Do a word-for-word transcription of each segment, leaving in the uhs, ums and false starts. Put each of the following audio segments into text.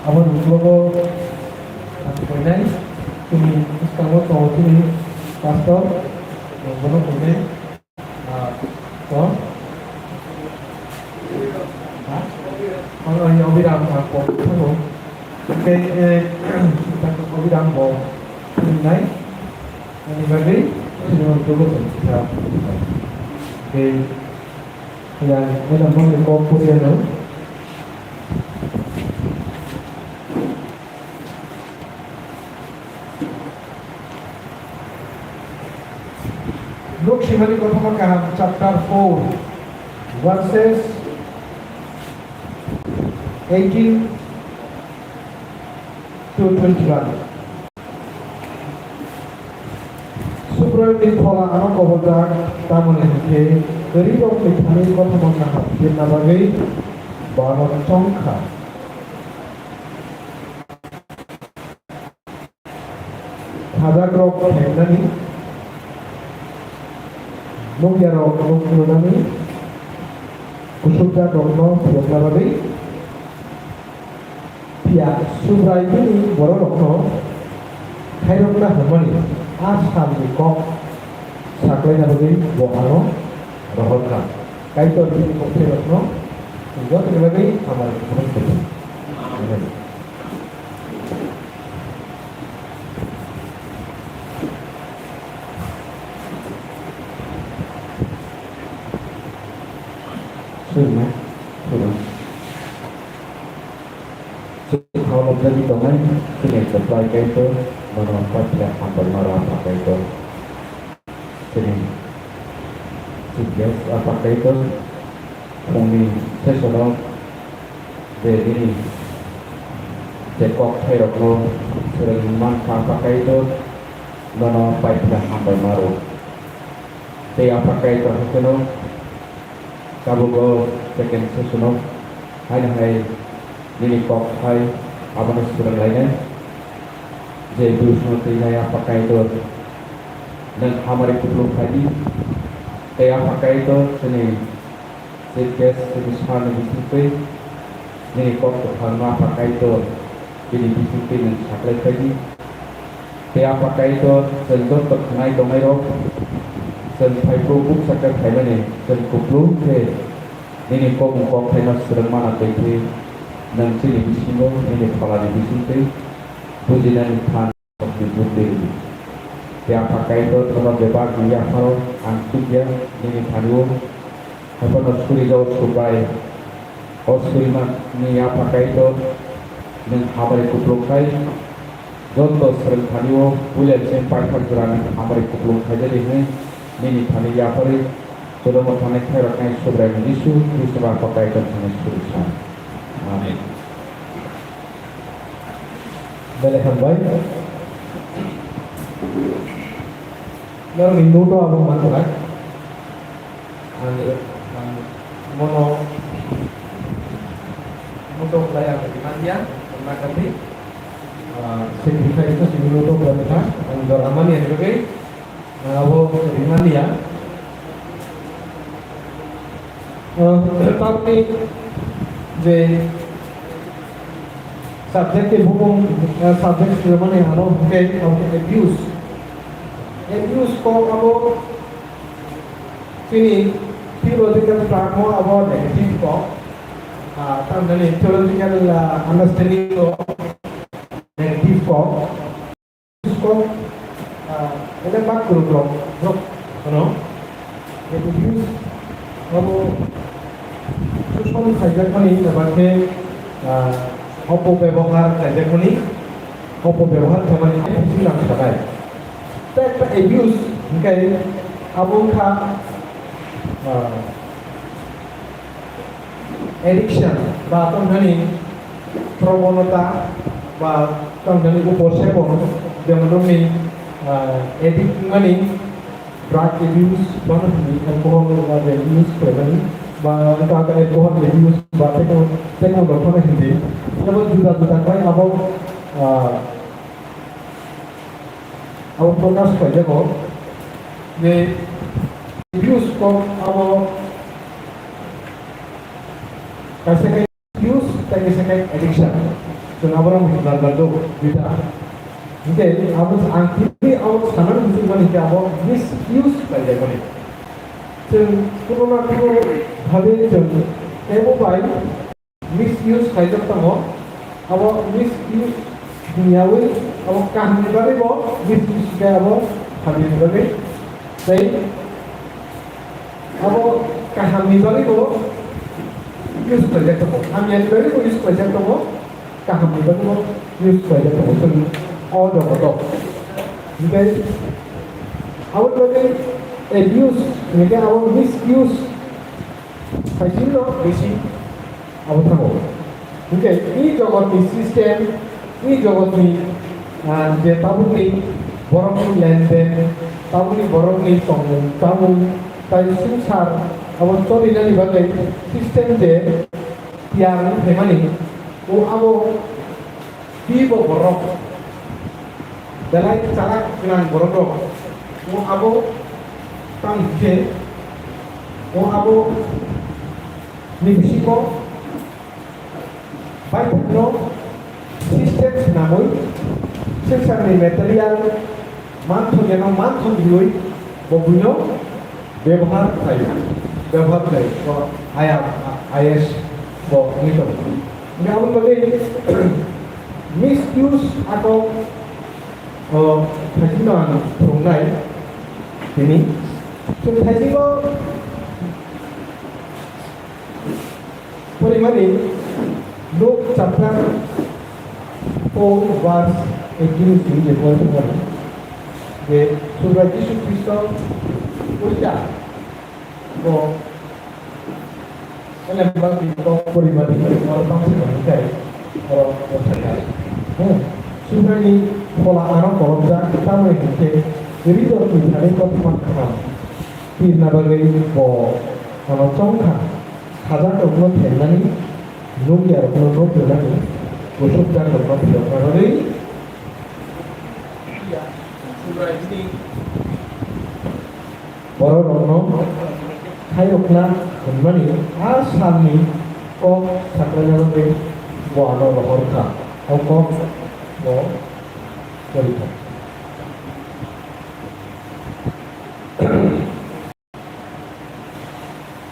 Aboni uklogo ang koinai chini bwskango tongo chini pastor, bono koinai, ah, to. Ha? Ang, ang Obiram ang kok thango. Tei, eh, Obiram bo phungnai. Ani bagwi chini uklogo tongkha. Tei, yang, eno boni kok puriya no. Luk Simani Kothoma Kaham, chapter four, verses eighteen to twenty-one. Subraiyungni phola ano koborjak, tamoni hinkhe kwrwirokni thani kothoma kaham birna bagwi bo ano chongkha. Khajakrok thepnani, nukya rok nuk nunani, kusupjak rokno phiyokna bagwi, phiya Subrai bini bororokno khairokna hwnmani a salni kok saklaina bagwi bo ano rohorkha. Kaitor bini kokthairokno joto ni bagwi hamari khulum kha. Amen. Sini, sini. Sini, kalau jadi tongai, sini, supply kaito, mana supply hambar mara apa kaito. Chini chief guest Apha Kaitor phungni session o je nini je kokthairokno swrwngwi mankha Apha Kaitor, nono paithak hambai maro. Tei Apha Kaitor haikhe no Tabuk o second session o haino hai nini kok hai abono swrwng lainai. Je Bwswng twi hai Apha Kaitor, nwng hamari kupulung khai di. Tei Apha Kaitor chini chief guest chini sir ni bising twi nini kok kwthang no Apha Kaitor bini bising twi nwng saklai khai di. Tei Apha Kaitor, chwng joto khwnai tongnai rok, chwng phaiphru bukcha khe phaimani, chwng kupulung khe nini kokmung kokthaino swrwng mana twi khe nwng chini bisingo nini pholani bising twi bujinani phan shokti buddhi rw di. Tei Apha Kaitor, nono bebak ni yapharo ang chukya nini thani-o. Haiphano suri jao subai. O suriman ni Apha Kaitor, nwng hamari kupulung khai, joto swrwng thani-o puila chini paithak jora nwng hamari kupulung khaijadi hwnwi nini thani yapharwi jotono thani khairoknai Subraiyung Jisu Khristo Apha Kaitor thani suri sa. Amen. Belai hambai. Norokni note-o abo man rwkha. Ang, ang bono moto khlai ang rimani ya, wngma kati, ah, sacrifice no simi moto khlai kha, ang jora mani ya, ang abo rimani ya. Ah, tamni je subject ni bumung, ah, subject ni mani ano hwnkhe, hwnkhe abuse. Abuse kok abo Chini theological term o abo negative kok, ah, tamni theological, ah, understanding o negative kok, kok, ah, ele bak kwrwk rok, rok, ano, negative abo susom khaijakmani, eba khe, ah, opobebohar khaijakmani, opobebohar khaimani, bisingo ang sanai. Tei ekta abuse hwnkhe abo wngkha, ah, addiction ba tongthani probonota ba tongthani uporsepon, jemon romni, ah, addict wngmani, drug abuse, bono hwnwi alcohol ba je use khlaimani ba wngkha alcohol abuse ba teibo, teibo rok phano hindi. Abo juda juda khlai abo, ah, Abo focus khlaijago je abuse kok abo kaisa khe abuse tei kaisa khe addiction. Chwng aborok narwkgo, duita. Hwnkhe abo ang tini abo sanani muchungmani hwnkhe abo misuse khlaijakmani. Chwng kuno na kuno bhabe chwng teibo bai misuse khlaijak tongo. Abo misuse hwnyaui abo kahamni bagwi bo misuse khe abo hamyani bagwi tei abo kahamni bagwi bo use khlaijak tongo, hamyani bagwi bo use khlaijak tongo, kahamni bagwi bo use khlaijak tongo chwng o jogoto. Hwnkhe aboni bagwi abuse hwnkhe abo misuse khaisino bisi abo thango. Hwnkhe i jogotni system, i jogotni, ah, je tabukni borokni lenden, tabukni borokni tongmung chamung, tai swngchar abo cholinani bagwi system je tiyar wng phaimani, o abo twibo borok belai chalak gwnang borok rok, o abo tang khe, o abo ni bisingo Baithangno system swnamwi swngcharni material manthokjano manthok rwui bo buino bebohar khlaio, bebohar khlaio. Bo I R, I S bo wngwi tongo. Hwnkhe aboni bagwi misuse ako, o, thaisingno ang phunuknai tini. Chwng thaisingo Porimani Luke chapter four verse eighteen simi je pori thangmani je Subrai Jisu Khristo puila bo elemba ni kok porimani oro bangsi mani kai oro bosai kai. Hmm. Subrai ni phola ano kolomjak tamoni hinkhe ridor ni thani kothoma kaham pirna bagwi bo ano chongkha. Khajakrokno themnani, nukyarokno nuk rwnani, kusukjakrokno phiyokna bagwi bororokno khairokna hwnmani a salni kok saklaina bagwi bo ano rohor kha. O kok bo kwrwi kha.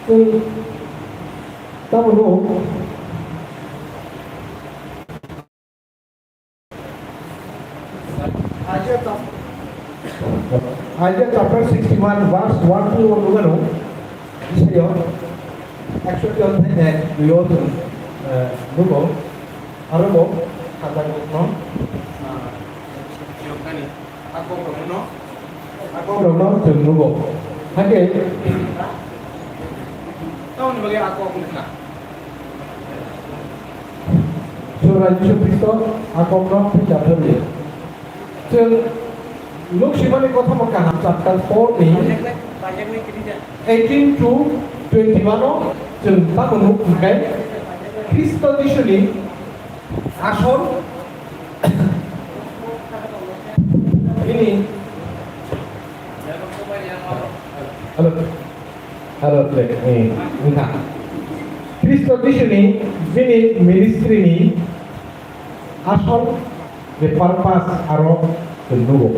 Tei tamo no Isaiah chap-, Isaiah chapter sixty-one verse one to one nukano. Isaiah actually on the next we also, uh, nugo. Aro bo khatar no, ah, Yohani. Akokrokno, akokrokno chwng nugo. Hakhe tamoni bagwi akok wngkha? Subrai Jisu Khristo akokno puila phwrwio. Chwng Luk swimani kothoma kaham chapter four ni eighteen to twenty-one o chwng tamo nuk hwnkhe Khristo Jisuni Asol bini, hello, hello, check, eh, wngkha. Khristo Jisuni bini ministry ni asol je purpose aro chwng nugo.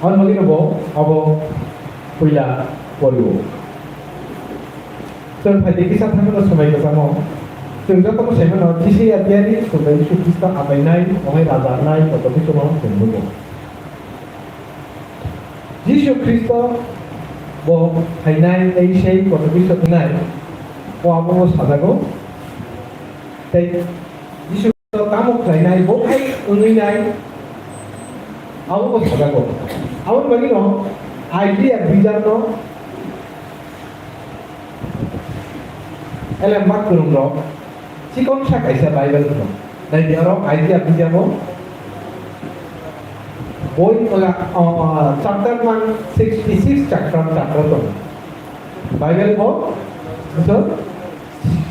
Aboni bagwino bo abo puila porio. Chwng phaidi kisa thangmano swmai kwchamo. Chwng jotono sai mano, Jisui ya tiyari Subrai Jisu Khristo apainai, ohai raja wngnai, kotor bisingo chwng nugo. Jisu Khristo bo phainai tei sei kotor bisingo wngnai, o abo bo sajago. Tei Jisu Tamo khlainai, bo hai wngwi nai, abo bo sajago. Aboni bagwino Isaiah bijakno elemma kwrwngrok chikon sa kaisa Bible hwno. Naidi oro Isaiah bijago boi, ah, chapter man sixty six chapter, chapter tongo. Bible bo so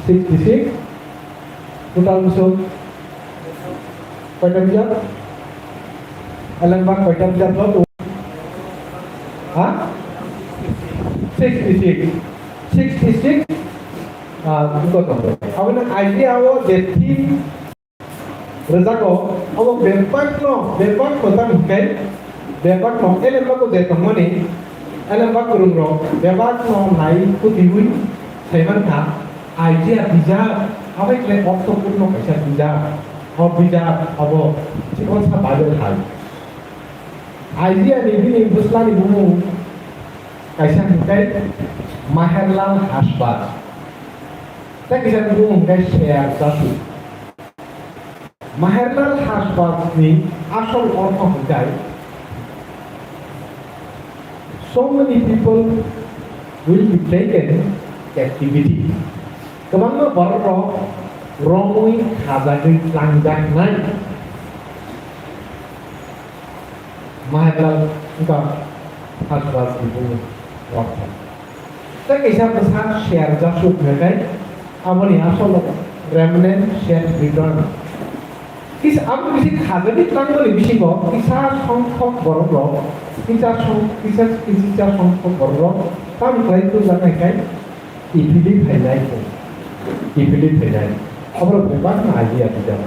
sixty six. Total musu koita bijap? Alemba koita bijap no tu? Ha? Sixty six. Sixty six. Ah, buko to. Aboni idea o je theme, Rwjago, abo bebakno, bebakno tamo hwnkhe, bebakno elembago je tongmani, elemba kwrwngrok bebakno nai kutiwi saimankha, Isaiah bijap, abai khlai ortho purno kaisa bijap, o bijap abo chikonsa Bible hai. Isaiah ni bini bwslani bumung kaisa hwnkhe Maherlal Hashbaz, tei kisa bumung hwnkhe Shear Jasub. Maherlal Hashbaz ni asol ortho hwnkhe, "So many people will be taken captivity." Kwbangma bororok romwi khajagwi tlangjaknai. Maherlal wngkha Hashbaz ni bumung ortho. Tei kaisa bwsa Shear Jasub hwnkhe, aboni asol remnant shall return. Kisa, abo kisa khajagwi tangmani bisingo kisa songkhok borokrok, kisa song-, kisa, kisa songkhok borokrok tamo khlai tubjaknai khe kiphilwi phainai, kiphilwi phainai. Aborok bebakno idea dijak.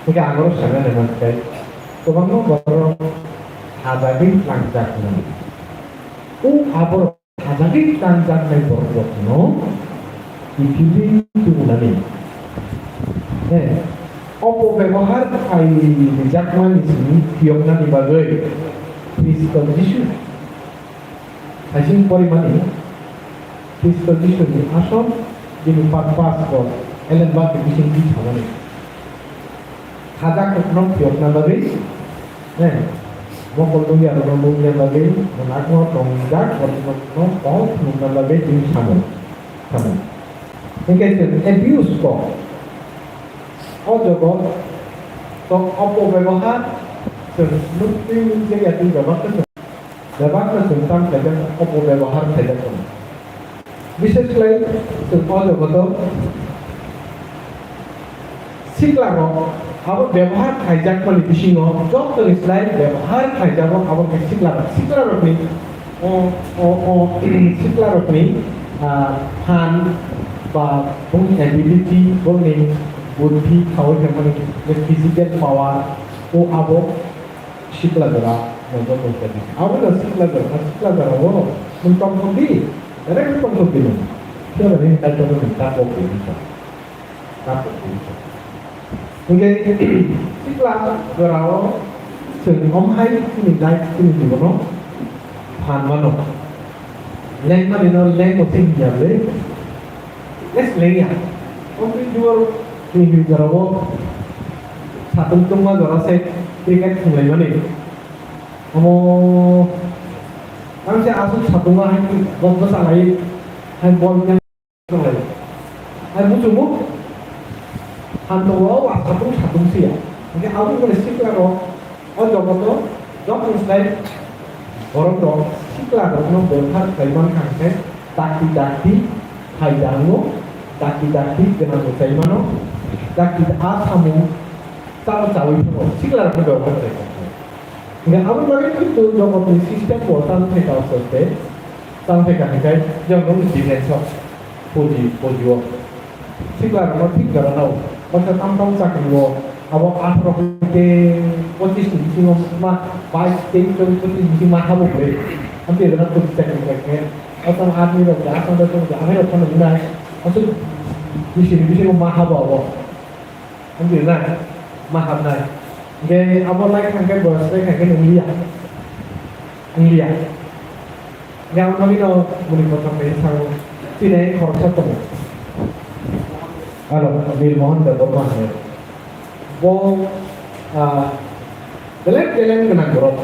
Hwnkhe ang oro sana naima khe kwbangma borok khajagwi tlangjak hwnwi. O aborok khajagwi tlangjak nai borok rokno kiphilwi tubunani. He, opobebohar khlai rijakmani simi phiyoknani bagwi Khristo Jisu Haising porimani Khristo Jisuni asol bini purpose rok elemba khe bising di samani. Khajak rokno phiyokna bagwi, eh, mokol nungya rokno nungya bagwi, mwnakno tongjak rokno kok phunukna bagwi tini samung, samung. Hinkhe chwng abuse kok. O jogot to opobebohar chwng nukwi nukjakya tei bebak khe chwng Bebakno chwng tamo khaijak, opobebohar khaijak tongo. Bishes khlai chwng o jogoto siklarok abo bebohar khaijakmani bisingo jotoni slai bebohar khaijago abo khe siklarok. Siklarokni o, o, o, siklarokni, ah, phan ba bongni ability, bongni buddhi, khaui khaimani physical power, o abo Sikla jora, nokbar tongthokdi. Abo no sikla jora, sikla jora o, nwng tongthokdi, direct tongthokdi nwng. Phiya ba nini kaitor no nwng ta kok di wngkha. Ta kok di wngkha. Hwnkhe, sikla jora o, chwng omhai chini life chini jibono phan mano. Lengmani no lengmo se hinya ble. Es lengya. Ompri duor ni hiri jora o, satung tungma jora se cricket thwnglaimani. Omo, ang se aswk satungo hai bok bwsa lai, hai bol yang lai. Hai muchungo, han tongo, wa satung satung siya. Hingke abo kore sikla rok, o jogoto, joto slai, borok rok, sikla rok no bebhar khlai man kha hingke, dakti dakti, hai dango, dakti dakti, gwnang rok chai mano, dakti a samung, Tamo chawi phano sikla rok no bebhar khlai kha. Hingke abo bagwi kintu jogotni system bo tamo thai ka aswk tei tamo thai ka hingkai jogotni defense o puji, puji o sikla rok no thik jora no. Baksa tam tam chakri o abo atharo hingke pochis ni bisingo ma, bais, teis, chobis, pochis ni bisingo ma habo bre. Amtwi rok no puji chakri khlai khe. Asam army rok ja, asam rok ja, amai rok phano wngnai. Aswk bisi ni bisingo ma habo abo. Hamjui na? Ma hapnai. Hingke abo lai thangkhe boyos lai thangkhe nung liya. Nung liya. Hingke abo bagwino muni kothok bai sango. Chini khoroksa tongo. Alo, Nil Mohan Debbarma hwnwi. Bo, ah, belek belek gwnang borok.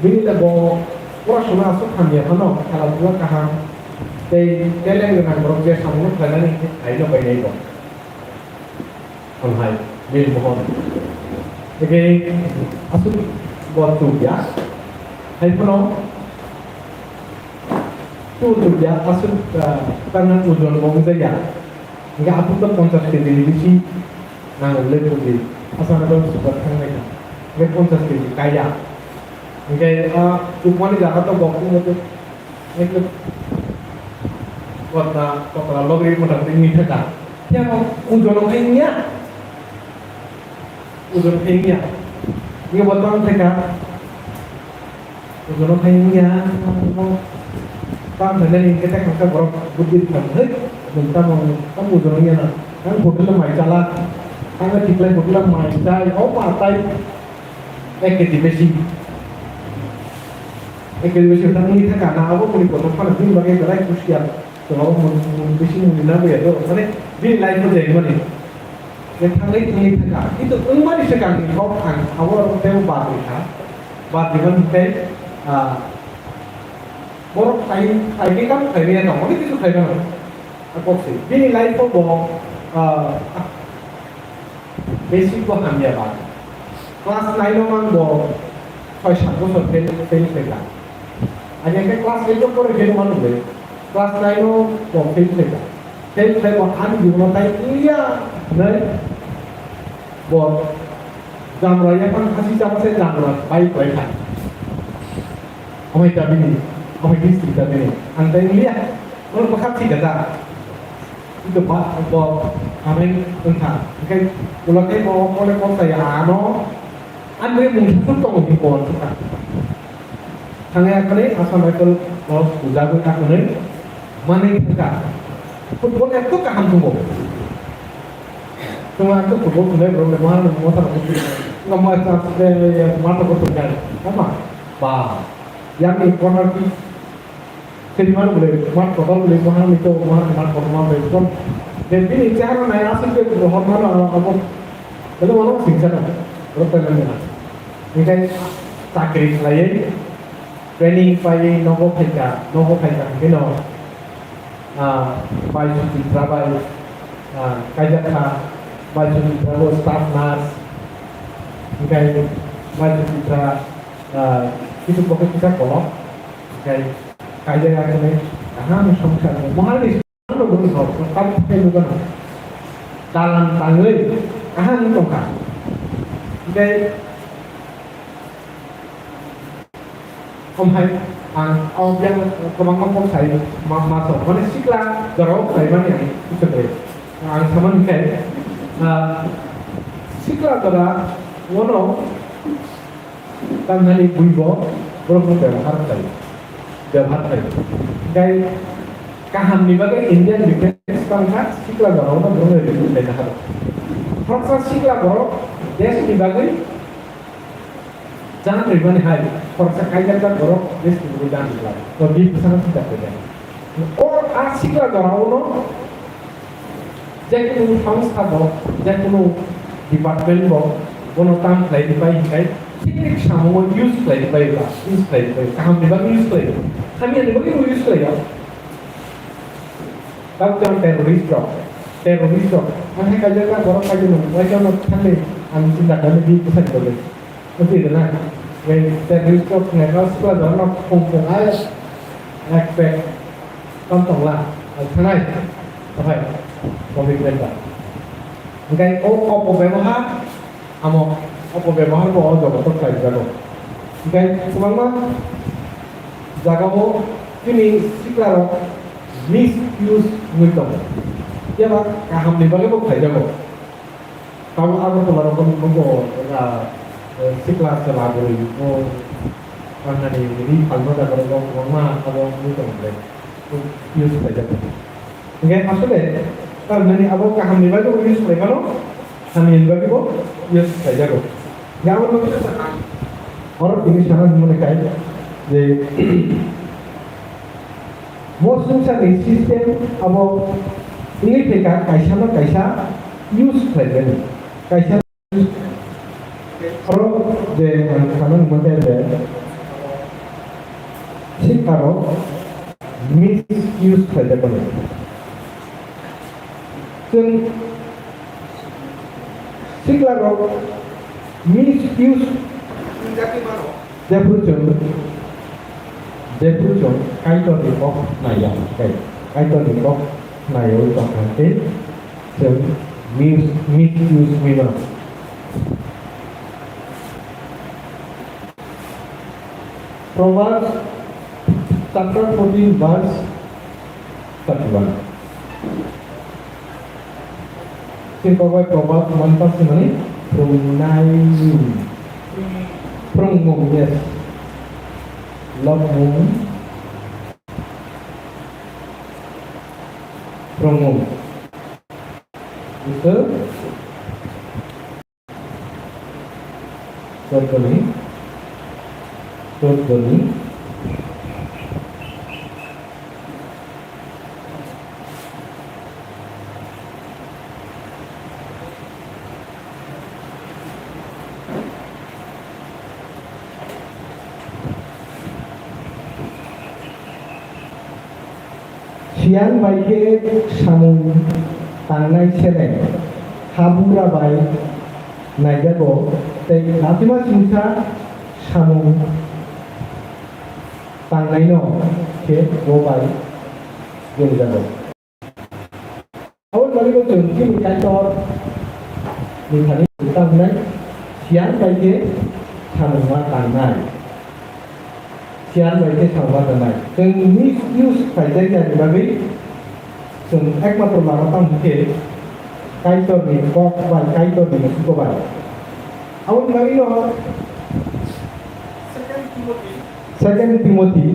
Bini le bo porasona aswk hamya phano, khala bula kaham. Tei belek gwnang borok je samungo khlainani khe khaino bainai bo. Hamhai, Nil Mohan. Ege aswk bo chukya. Hai phano chu chukya aswk, ah, tangan ojon bo wngjakya. Hingke aphuru to ponchash kg ni bisi nango le pudi. Aswk no sugar thangnai kha. Hingke ponchash kg kaya. Hingke ah chukmani jaga to bo wngkhe Ekdom kotla, kotla logri mota moti wngwi thaka. Phiya bo ojon wngkha wngya. Ujon phai wngya. Wngya bo tang theka. Ujon phai wngya. Tang theka ni kete khangsa borok buddi thang thek. Ujon tamo tamo ujon wngya na. Tang hotel mai chala. Tang thiklai hotel mai chai. O ma tai. Ek kg besi. Ek kg besi tang ni theka na abo muni kotor phano bini bagwi belai khusi ya. Tongo, mun, mun bisi mungni nangwi ya, to, mane, bini life-o je, mane, je thangwi thangwi thangkha. Kintu wngmani swkangni kok ang abo teibo bad rikha. Bad rimani hinkhe, ah, borok khai, khai khe kam khai manya tong, onek kisu khai mano. A kok se. Bini life-o bo, ah, Basic bo hamya ba. Class nine o mang bo soi sat bochor fail, fail khaikha. Ani khe class eight o pore fail mano bai. Class nine o bo fail khaikha. Fail khai bo ani bini tai iya nai bo jamra ya pang khasi jama se jamra bai bai kha. Amai ta bini, amai district ta bini. Ang tai liya. Oro bwkha thwi kha ta. Ito ba, bo, amai wngkha. Hingke ulo khe bo, mole kok saya ano. An bai mung suk tongo di kon thwkha. Thangya kane Assam Rifle bo pujagwi ta kane. Mane thwkha. Football ekto kaham thungo. Tuma ekto football thunai borok le mohan motha rok. Ngam ma ta, eh, mata ko thwkha. Ama. Ba. Yang ni corner kick. Sini mana boleh, mat kotor boleh, mahal itu, mahal, mat kotor mana boleh, kon. Dan ini cara naik asal ke, rohon mana, apa, kalau mana singsa na, berapa yang mana. Ini kan, chakri khlaiwi, training pai, nogo phaikha, nogo phaikha, hingke no, ah, bai Sujitra bai, ah, kaijakha, bai Sujitra bo staff nurse, hingke bai Sujitra, ah, kisu pokok kisa kolok, hingke Kaijak ya kene kaham songsa ni mohal ni songsa no bwrwi rok no tam thai nugano. Dalan tangwi kaham wng tongkha. Tei omhai ang o biyang kwbangma kok sai ma, ma sok mane sikla jorao khlaimani ang kuchuk bai. Ang samani khe, ah, sikla jora ono Tamni bui bo borok no bebhar khlai, bebhar khlai. Tei kaham ni bagwi Indian defense tongkha, sikla borok no borok no rwui khlai kha. Khoroksa sikla borok desh ni bagwi jan rwimani hai, khoroksa kaijakjak borok desh ni bagwi jan rwlai. To bi bwsano sida khlai. O a sikla borok no Jekunu songstha bo, jekunu department bo, bono tam khlai di pai hinkai, thik thik samungo use khlai di pai ba, use khlai di pai, kaham ni bagwi use khlai di, hamya ni bagwi bo use khlai ya. Tamo tamo terrorist rok, terrorist rok, ang hai kaijak na borok kaijak nung, waisa no thangwi ang chinta khlai di bwsani bagwi. Buji rwna, bai terrorist rok nai no sikla jorno khung khung ai ek pek. Tong tongla, ang thanai, ophai, commitment ba. Hingkai o, o, o bebohar, amo, o, o bebohar bo o jogoto khlai jago. Hingkai kwbangma jagao chini siklarok misuse wngwi tongo. Phiya ba kahamni bagwi bo khlai jago. Tamo Agartala rok nugo, ah, eh, sikla chwla bwrwi bo, ah, nani ri phalma jaga rok kwbangma abo wngwi tong khe, use khlai jago. Hingkhe asole, ah, nani abo kaham ni bagwi bo use khlai phano, hamya ni bagwi bo use khlai jago. Hingkhe abo no kisa sa, oro tini sana hwnmani khe je, Bo swngcharni system abo wngwi phaikha, kaisano kaisa use khlaimani. Kaisa oro je ang sana hwnmani je siklarok misuse khlaijakmani. Chwng siklarok misuse wngjakwi mano. Jephru chwng, jephru chwng Kaitorni kok naiya, tei Kaitorni kok naiwi tongkha tei chwng mis-, misuse wngwi mano. Proverbs chapter fourteen verse thirty-one. Sini kok bai Proverbs one verse mani Phwrwngnaini. Phwrwngmung, yes. Lobmung. Phwrwngmung. Buso. Chotdoni. Chotdoni. Siyan bai khe samung tangnai seleng habugra bai naijago, tei latima singsa samung tangnaino khe bo bai jolijago. Aboni bagwi chwng chini Kaitor ni thani tamo wngnai, siyan bai khe samungma tangnai. Siyan bai khe samungma tangnai. Chwng misuse khlaijak yani bagwi chwng ekmatro lama tamo khe Kaitor ni kok bai, Kaitor ni musugo bai. Aboni bagwi no Second Timothy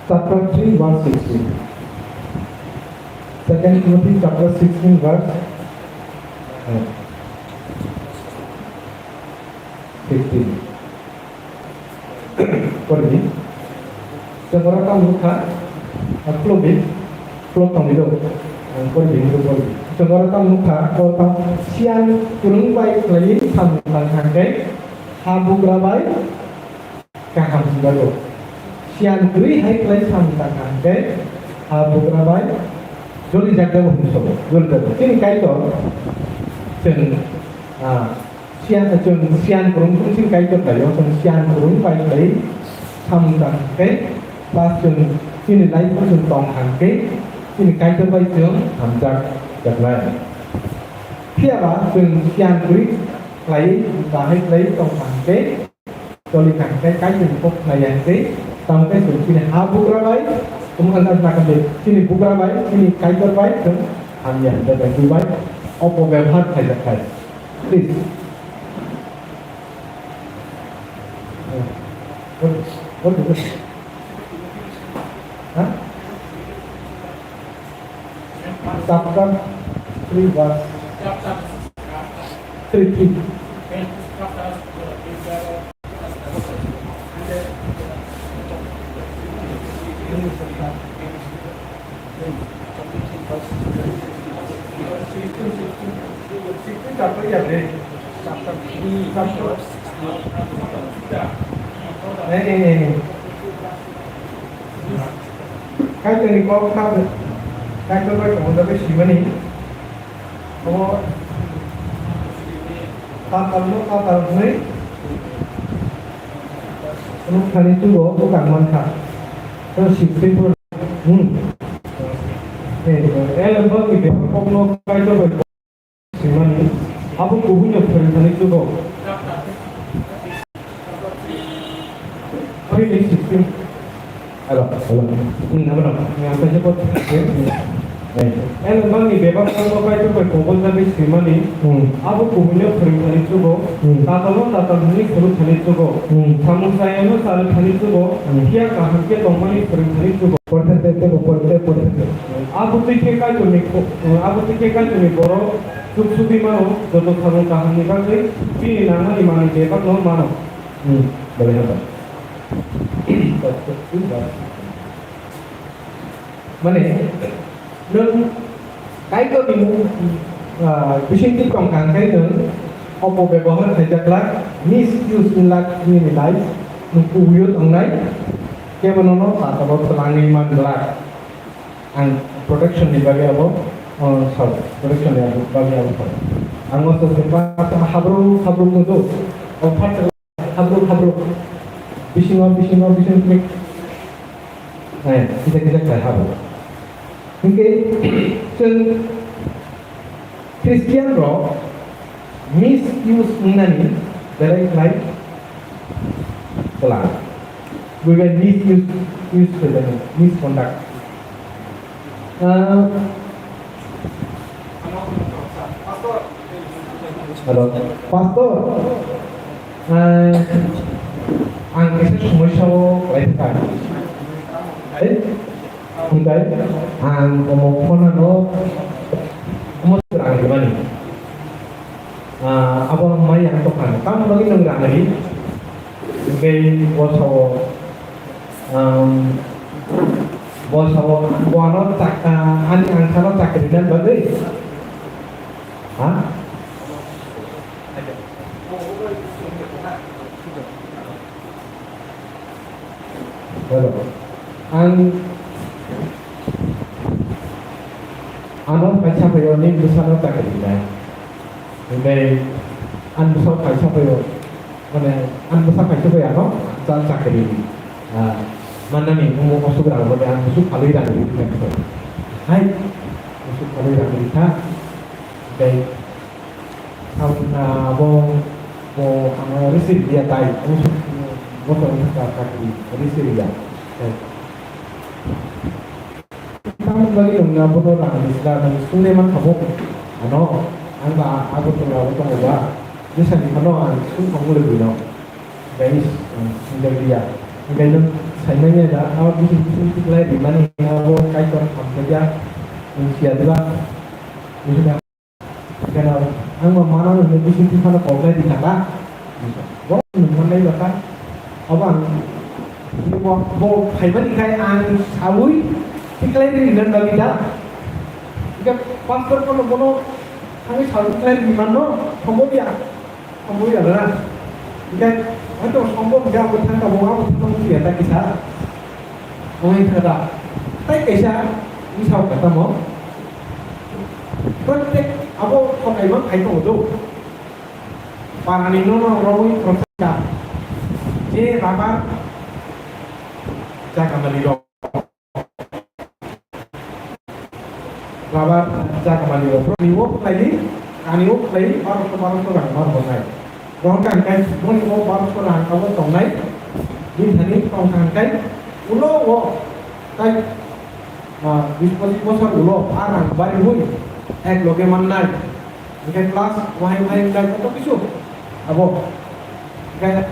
chapter three verse sixteen. Second Timothy chapter sixteen verse, uh, fifteen. Pori di. Chwng oro tamo nukha, ah, khuluk di, khuluk tongwi do. Ang pori di, hinwi pori di. Chwng oro tamo nukha, oro tamo siyan kwrwng bai khlaiwi samung tang kha hwnkhe, habugra bai kaham hwnjago. Siyan kwrwi hai khlai samung tang kha hwnkhe, habugra bai jolijak jago hwnwi sabo, jolijago. Chini Kaitor chwng, ah, siyan, chwng siyan kwrwng chwng chini Kaitor khlaio, chwng siyan kwrwng bai khlai samung tang khe, plus chwng chini life o chwng tong kha hwnkhe, chini Kaitor bai chwng hamjak jaknai. Phiya ba chwng siyan kwrwi khlai, bahai khlai tong kha hwnkhe, Choli kha hwnkhe Kaitorni kok khnai ya hwnkhe, tamo khe chwng chini habugra bai, tamo khe nakha de, chini bugra bai, chini Kaitor bai chwng hamya hwnjak bai, twi bai opobebhar khlaijak khai. Please. What, what is it? Huh? Chapter three verse three three. Chapter three, chapter. Hey, hey, hey, hey. Kaitorni kok kha, Kaitor bai tongmani bagwi simani. Obo tatalno tatal hwnwi phunuk thani chugo bwkang mankha. Tei sixteen pro-, hmm. Eh, eh, bwkni bebak kokno Kaitor bai Swimani, abo kubuino phrwngthani chugo. Three ni sixteen. Hello, hello. Hmm, abono. Ang kaisa pot. Eh. Hello, bangni bebak kokno Kaitor bai kobol jagwi swimani, hmm, abo kubuino phrwngthani chugo. Hmm. Tatalno tatal hwnwi phunukthani chugo. Hmm. Samung chayano charwthani chugo. Hmm. Phiya kaham khe tongmani phrwngthani chugo. Porthente, tebo porthente, porthente. Abo twi khe Kaitorni kho-, abo twi khe Kaitorni borok chuk sugwi mano, joto samung kahamni bagwi bini nangmani manwi bebakno mano. Hmm, belai hambai. Mane, nwng Kaitorni mung, ah, bisingtwi tong kha hwnkhe nwng opobebohar khaijak glak, misuse wng glak nini life, nwng kubuio tongnai, kebo nono patalo twlangwi man glak. Ang protection ni bagwi abo, oh, sorry, protection ni abo bagwi abo sorry. Ang o to se pa, pa, habro, habro mudo, o phat habro, habro, bisingo, bisingo, bisingo klik. Eh, kisa, kisa khlai habro. Hingke, chwng Christian rok misuse wngnani belai khlai twlang. Buibai misuse, use khaijani, misconduct. Ah, Hello, Pastor. Eh, ang kaisa somosya o kwlai thangkha. Eh, hwnkhe ang omo phone ano omo rang rimani. Ah, abo ang mai yang tokha. Tamo bagwi nwng rang ri? Hwnkhe bo sao, um, bo sao, bo ano chak-, ah, ani ang sano chakri rinani bagwi? Ha? Hello. Ang ano kaisa phaio ni bwsano chakri rinai. Hwnkhe ang bwsao kaisa phaio, mane ang bwsa kaisa phaio ano cha-, chakri, ah, mannani omo osuk rang bole ang musuk phalwi rang ri kha. Hai, musuk phalwi rang ri kha. Hwnkhe Abo, bo ano risi ria tai, bo to wngkha chakri risi ria. Tamoni bagwi nwng abono rang rwsla nwng swngnai mankha bo. Ano, ang ba Agartala o tongo ba, bwsani phano ang swngthok muli bwino. Guys, ang swngjakliya. Hwnkhe nwng saimanya da, abo bising bising tiklai rimani abo Kaitor hamjakya, nwng siya diba? Keno, ang bo mano nini bising tiphano kok lai di kha ta. Bo nung manai ba ta. Abo ang bo, bo phaimani khai ang saui tiklai di nan bagwi da. Hingke pastor kono bono thangwi saui tiklai di manno, thombo ya. Thombo ya na. Hingke, hoito sombo hingke abo thangka bo abo thangka bo ya ta kisa. Ongoi thada. Tai kaisa misao kha tamo. Protek abo thokai mang khai tongo do. Parani nono romwi protek kha. Je rabar jaga mali rok. Rabar jaga mali rok. Ni wo khlai, ani wo khlai, baroso baroso rang mar bonai. Rohor kha hingkai, boni o baroso rang abo tongnai, bini thani tong kha hingkai, ulo o, tai, ah, bis pochis bosor ulo, a rang bari hui, ek loge mannai. Hingkai class wahai wahai wngkha koto kisu, abo, hingkai,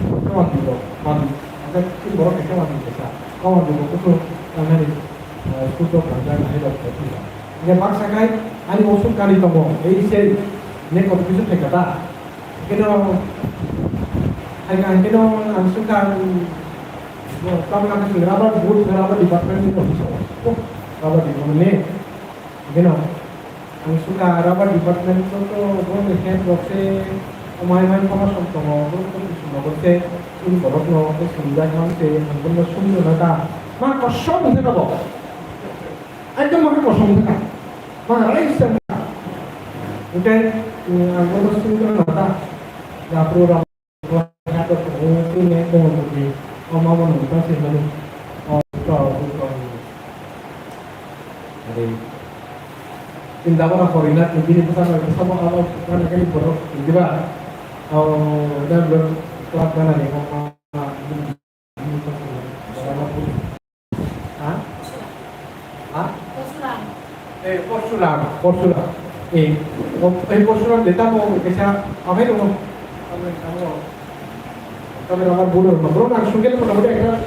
khe wadi bo, wadi, hingkai borok khe wadi kaisa, o wadi bo kusu, tangnani, ah, school rok kanjak, hai rok khe twi. Hingke baksa khai ani osuk gari tongo, ei se ne koto kisu phaikha ta. Hingke no, phaikha hingke no ang sukha, ang, no, tamoni ang sukha rubber boot, rubber department ni office o. Oh, rubber department ni. Hingke no, ang sukha rubber department to, to, bo ni head rok se, omai mai kono som tongo, bo to kisu nogo se, chini borok no, bo sumjak man se, ang bono sumjak na ta. Ma kosom hingke no bo. Ekdom mane kosong kha. Mane rai se kha. Hingke, mm, ang bono swngwi mano ta. Yapro rok, yapro rok, o swngwi mano ta. O ma bono ta se mani. O, to, to, to. Are. Tinda bono horina, tindi bwsa bai bwsa bo abo, mane kani borok, tindi ba. O, da, da, club gana ni, o, ma, ma, Ha? Ha? Porsuram. Eh, Porsuram, Porsuram. Eh, o, eh, Porsuram de tamo kaisa abai dong. Kami ramar bulu, bulu nang sungkel mo tamo de ekta.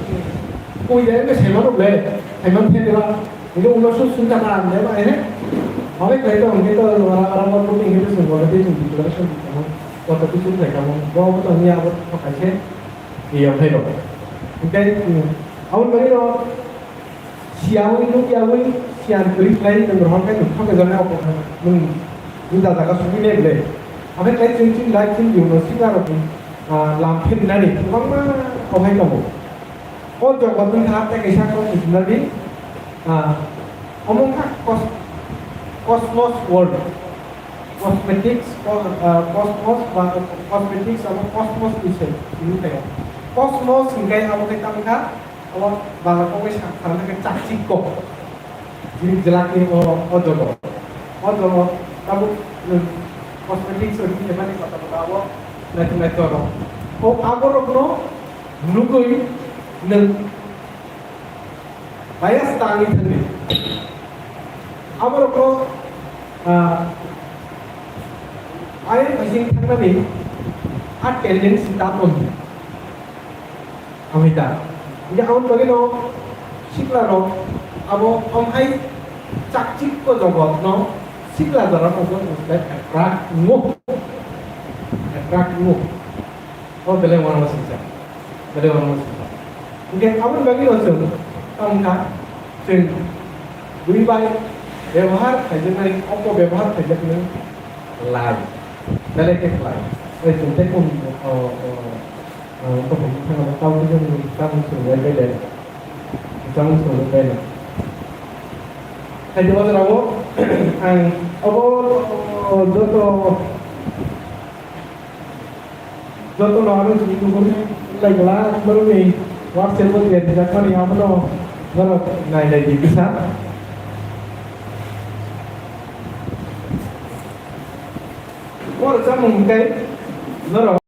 Koi de ne sema ro le, sema phe de ba. Ini ulo su sun ta na ne ba, eh. Abai kai to, ini to ramar bulu ini to sun mo de declaration mo. Kota tu sun kai kamo. Bo to ni abo to kai se. Eyang hai rok. Hingke, mm, aboni bagwi no siyawi, nukyawi, siyan kwrwi khlai nwng rohor khai nwng thok ejaknai o kwthang nwng juda jaga sugwi nai bwle. Aboni khlai chwng chini life chini jibono sikla rokni, ah, lam pherinani kwbangma kok hai tongo. O jogot wngkha tei kaisa kok ni hwnmani, ah, omo wngkha cos-, cosmos world. Cosmetics, co-, ah, cosmos ba cosmetics abo cosmos ni se simi khaio. Cosmos hingkai abo khe tamo kha, abo bangla kok bai sa-, sana khe chakchik kok. Jini jelak ni o, o jogo. O jogo tabuk, um, cosmetics o hingke mani kota kota abo naithok naithok rok. O abo rok no nugwi nwng Bias tangwi thangdi. Aborokno, ah, Nani a tendency ta tong di. Amita. Hingke aboni bagwi no sikla rok abo omhai chakchik ko jogot no sikla jora ko attract wngo. Attract wngo. O belai uanama singsa. Belai uanama singsa. Hingke aboni bagwi no chwng tongkha, chwng bui bai bebohar khaijaknai, opo bebohar khaijaknai lai. Belai khe khlai. Oi chwng tei kum, o, o, o, tongthok bwkhano tamo chwng tamo chwng lai bai lai. Tamo chwng lai bai lai. Khaidi o jora o ang obo, o, joto Joto no ano sini tubun lai gla, borokni WhatsApp o je rijak mani abono norok nai nai di kisa. Bor chamung kai norok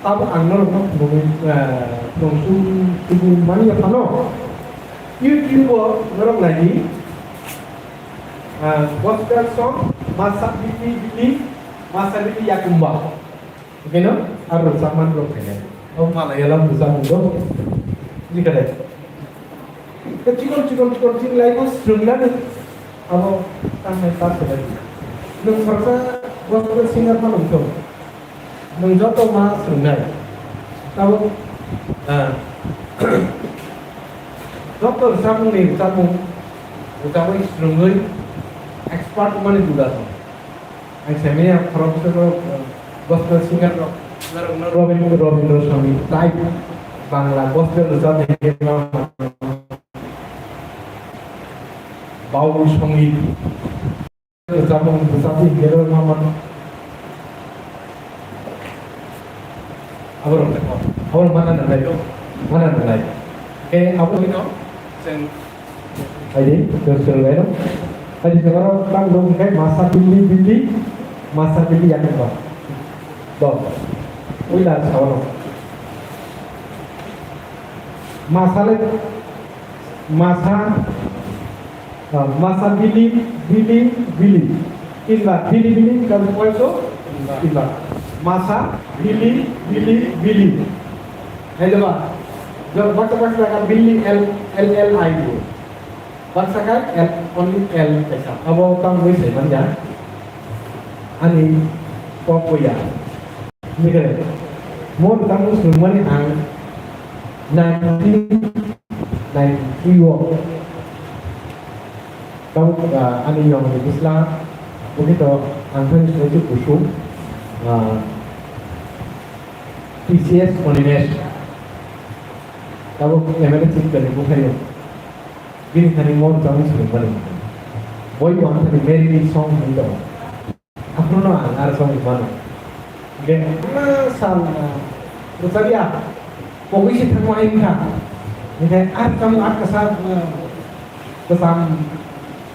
tabo ang norok no phunugwi, eh, tongthung tubun mani ya phano. YouTube o norok nai di, eh, gospel song, Masa Bili Bili, Masa Bili Yakumba. Oke no? Aro rwchapmani rok khainai. O Malayalam rwchapmung do. Ni khe dai. Chikon chikon chikon chini lai bo swrwngnani. Abo tangnai ta se lai. Nwng khoroksa gospel singer phano wngthok. Nwng joto ma swrwngnai. Abo, ah, joto rwchapmungni rwchapmung rwchapmung swrwngwi expert wngmani juda tong. Ang saimanya khoroksa rok, eh, gospel singer rok, norok no Robin-, Robindra Swami type Bangla gospel rwchapni hwnma mano. Baul songit rwchapmung rwchapni hwnma mano. Aborok, aborok mana nangnai, mana nangnai. Khe abo hino, chwng Haidi, chwng swrwnglaino. Haidi, chwng oro tang nung khe masa bili bili, masa bili yakungba. Bo. Uila saono. Masa le, masa, ah, masa bili, bili, bili. Tinba, bili, bili, kamu kuaso? Tinba. Masa, bili, bili, bili. Hai ba. Jor baksa baksa ka bili L, L, L I bo. Baksa ka L, only L kaisa. Abo tamo wi sai manya. Ani pok ya. Mikre. Mo tamo swrwngmani ang nineteen ninety-three o. Tamo, ah, ani yong ni bisla. Bukito ang phai swrwngmani kusum. Ah, T C S Animesh. Tamo M L A chief kani bukhayo. Bini thani mo rwchapmung swrwngmani. Boi bo ang thani Merry Song hwnwi tongo. Aphuru no ang ar song mano. Hingke, ah, sal, ah, rwchapya. Pogwi se thangma hai wngkha. Hingke ar rwchapmung ar kwsa, ah, kwcham.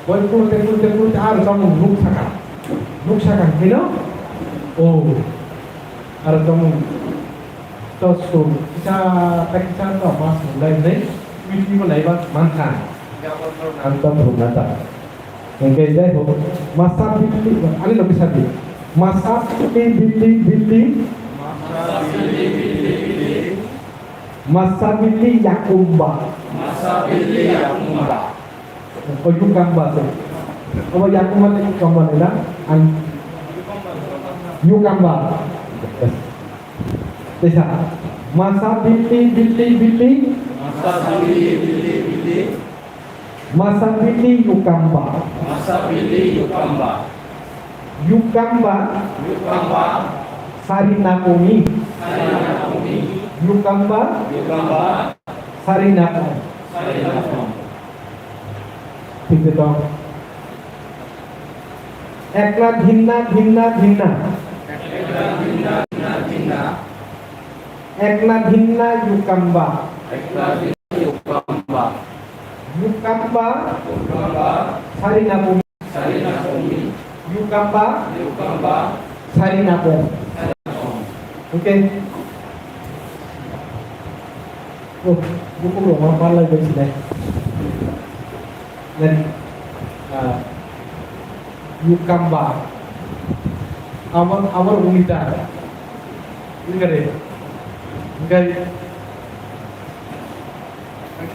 Boi kurte, kurte, kurte ar rwchapmung nuk saka. Nuk saka hino. O. Ar rwchapmung. To sum, kisa, ta kisa to mas mulai nei, miti mulai ba mankha. Ang to phunukna ta. Hingke jai ho, masa bili, ani logi sabi. Masa bili, bili, bili. Masa bili yakumba. Masa bili yakumba. O yukamba se. Obo yakuma ni yukamba ni na? Ang yukamba. Yes. Tesa. Masa bili, bili, bili. Masa bili, bili, bili. Masa bili yukamba. Masa bili yukamba. Yukamba. Yukamba. Sari nakomi. Sari nakomi. Yukamba. Yukamba. Sari nakomi. Sari nakomi. Thik se tong. Ekna dhinna, dhinna, dhinna. Ekna dhinna, dhinna, dhinna. Ekna dhinna yukamba. Ekna dhinna yukamba. Yukamba. Yukamba. Sari nakomi. Sari nakomi. Yukamba. Yukamba. Sari nakomi. Sari nakomi. Okay. Oh, buku lo ma palai bai sinai. Then, ah, yukamba. Amar, amar umita. Ingkari. Ingkari.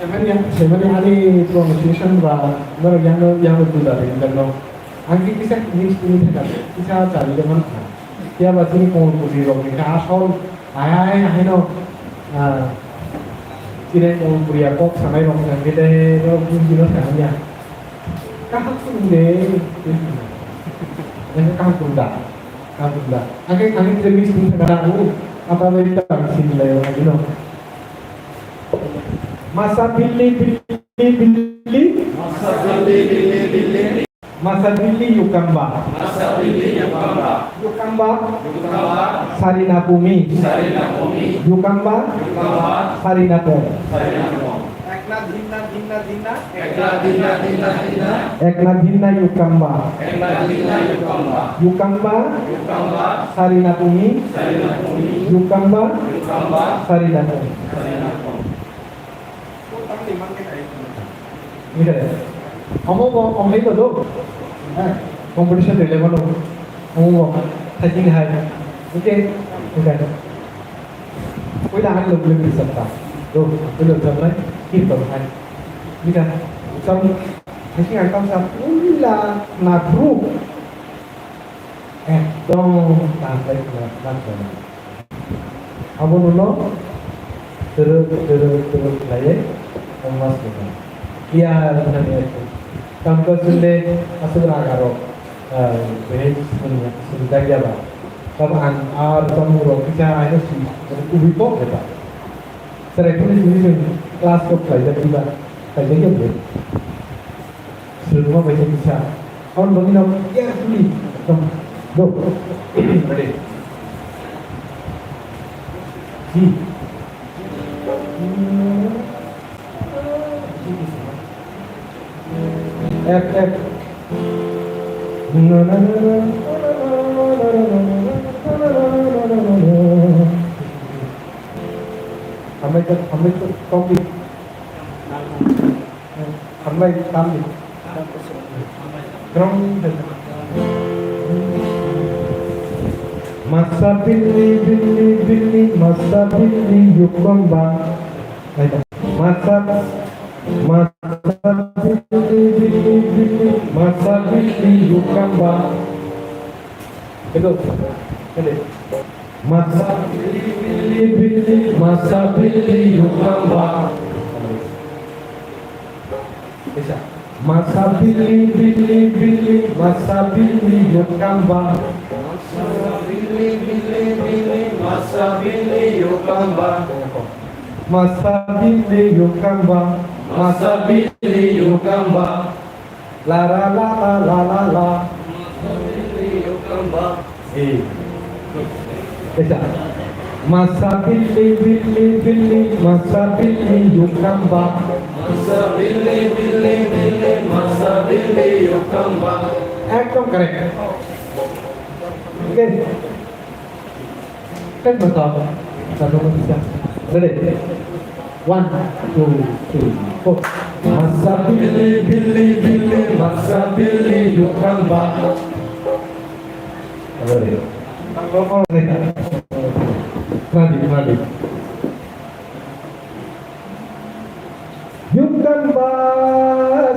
Semani, semani ani pronunciation ba, mero yang, yang tu dari, dan no. Angki kisa English ini thaka, kisa cari de man. Tiap asini kong puri rok ni ka asol, ai, ai, ai no. Ah, sini kong puri ya kok sanai rok na gede, no pun jino thaka ya. Kaham pun de. Yang kaham pun dah. Alhamdulillah. Angke kami terus ni sekarang ini apa lagi kita sini lah yang lagi no. Masa bili bili bili. Masa bili bili bili. Masa bili yukamba. Masa bili yukamba. Yukamba. Yukamba. Sarina bumi. Sarina bumi. Yukamba. Yukamba. Sarina bumi. Sarina bumi. Ekna dhinna dhinna dhinna. Ekna dhinna dhinna dhinna. Ekna dhinna yukamba. Ekna dhinna yukamba. Yukamba. Yukamba. Sarina bumi. Sarina bumi. Yukamba. Yukamba. Sarina bumi. Sarina bumi. Ini kan ya? Omo bo, omo hai to do. Eh, competition rele mano. Omo bo, thaking hai. Okay, okay. Puila ang lok lok bisa ta. Do, puila jam lai, kir to hai. Ini kan, jam, thaking ang kam sa puila na bro. Ekdom tantai khlai khlai khlai. Abono no twrwk twrwk twrwk khlaiwi wngma swkang. Clear wngkha. Tamkhe chwngde aswk raga rok, ah, behai swng-, swngjakya ba. Tamo ang ar tamo rok kisa aino swi, ubi kok beta. Chwrai phone simi chwng class rok khlaijak diba, khlaijakya bo. Swrwngma bai khe kisa. Aboni bagwi no carefully ekdom. Go. Ready? Ji. F, F. Hambai khe, hambai khe, topic. Hambai tamni. Grong. Masa bili bili bili, masa bili yukamba. Masa, masa bili bili bili, masa bili yukamba. Betul. Betul. Masa bili bili bili, masa bili yukamba. Bisa. Masa bili bili bili, masa bili yukamba. Masa bili bili bili, masa bili yukamba. Masa bili yukamba. Masa bili yukamba. La la la la la la la. Eh. Bisa. Masa bili bili bili, masa bili yukamba. Masa bili bili bili, masa bili yukamba. Ekdom correct. Okay. Kan betul. Satu, dua, tiga. Ready? One, two, three, four. Masa bili bili bili, masa bili yukamba. Ready? Ready, ready. Yukamba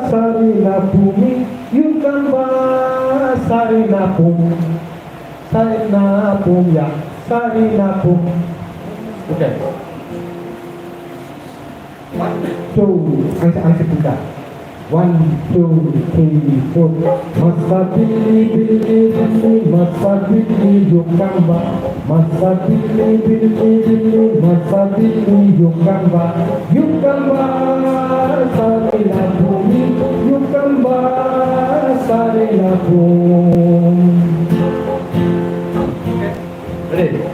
sarina bumi, yukamba sarina bumi, sarina bumi ya, sarina bumi. Okay. One, two, ang sa, ang sa punta. One, two, three, four. Masa bili bili bili, masa bili yukamba. Masa bili bili bili, masa bili yukamba. Yukamba sarina bumi, yukamba sarina bumi. Ready?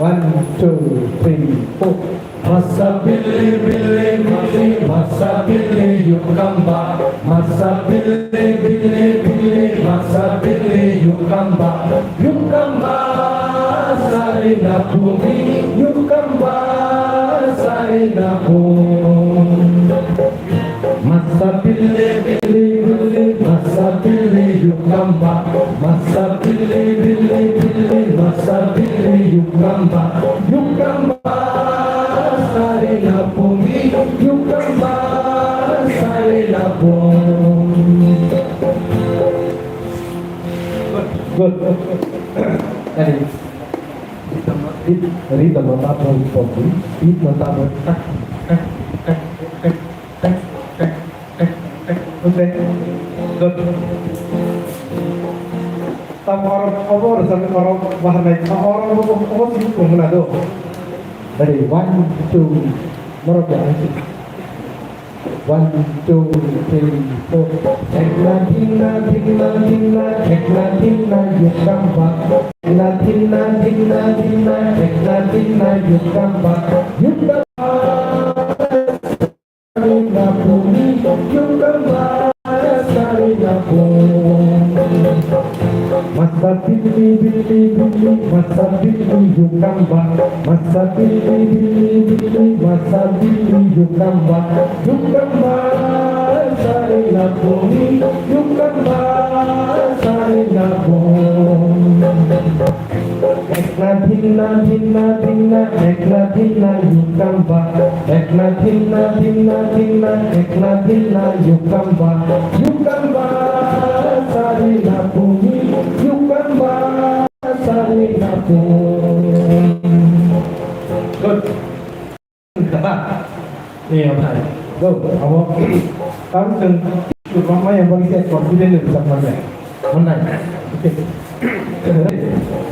One, two, three, four. Masa bili bili bili, masa bili yukamba. Masa bili bili bili, masa bili yukamba. Yukamba sarina bumi, yukamba sarina bumi. Masa bili bili bili, masa bili Yukamba, masa bili bili bili, masa bili yukamba, yukamba, sari na pumi, yukamba, sari na pumi. Good, good. Ready. Rit, rit no tabok pokdi, rit no tabok tak, tak, tak, tak, tak, tak, tak, tak, tak. Okay. Good. Tam or, obo rwchapni borok bahar nai, tam or, obo, obo, obo sini tongmani do. Ready, one, two, norok ya. One, two, three, four. Ekla dina, dina, dina, ekla dina, yukamba. Ekla dina, dina, dina, ekla dina, yukamba. Yukamba. Sarina bumi, yukamba. Sarina bumi. Masa bili bili bili, masa bili yukamba. Masa bili bili bili, masa bili yukamba. Yukamba, sari na pumi, yukamba, sari na pumi. Ekla dina, dina, dina, ekla dina yukamba. Ekla dina, dina, dina, ekla dina yukamba. Yukamba, sari na pumi, yukamba. Good. Kata. Ni othai. Go. Abo. Tam chwng. Chwng maya bagi se confident ni chak manya. Mannai. Okay.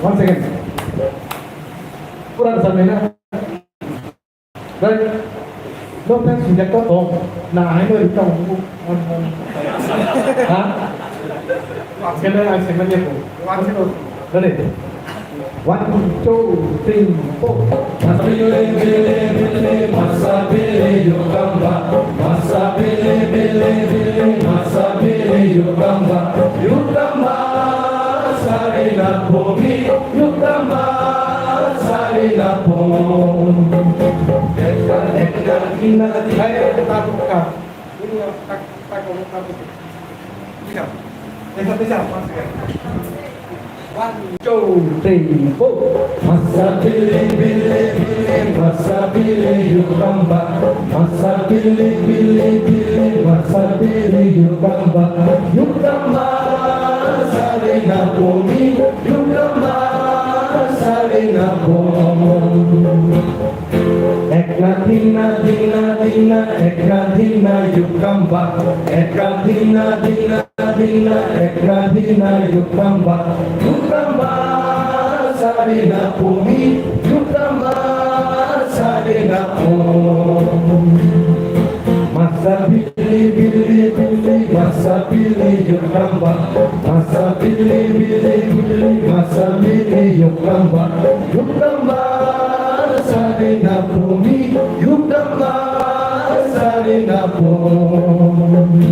One second. Pura sampai na. Right. No thanks, sujak to tong. Na, ai no rita mo. Ha? Kena ai semen ya ko. Ready? One, two, three, four. Masabili, bili, bili, masabili, yukamba. Masabili, bili, bili, masabili, yukamba. Yukamba, sarina bomi, yukamba, sarina bomi. Ekta, ekta, ina, ina, ekta, ekta. Ini yang tak, tak, tak, tak. Bisa. Bisa, bisa, masuk ya. One, two, three, four. Masa bili bili bili, masa bili yukamba. Masa bili bili bili, masa bili yukamba. Yukamba, sarina bomi, yukamba, sarina bomi. Ekna dina dina dina, ekna dina yukamba. Ekna dina dina dina, ekna dina yukamba. Yukamba, sarina bomi, yukamba, sarina bomi. Masa bili bili bili, masa bili yukamba. Masa bili bili bili, masa bili yukamba. Yukamba, sarina bomi, yukamba, sarina bomi.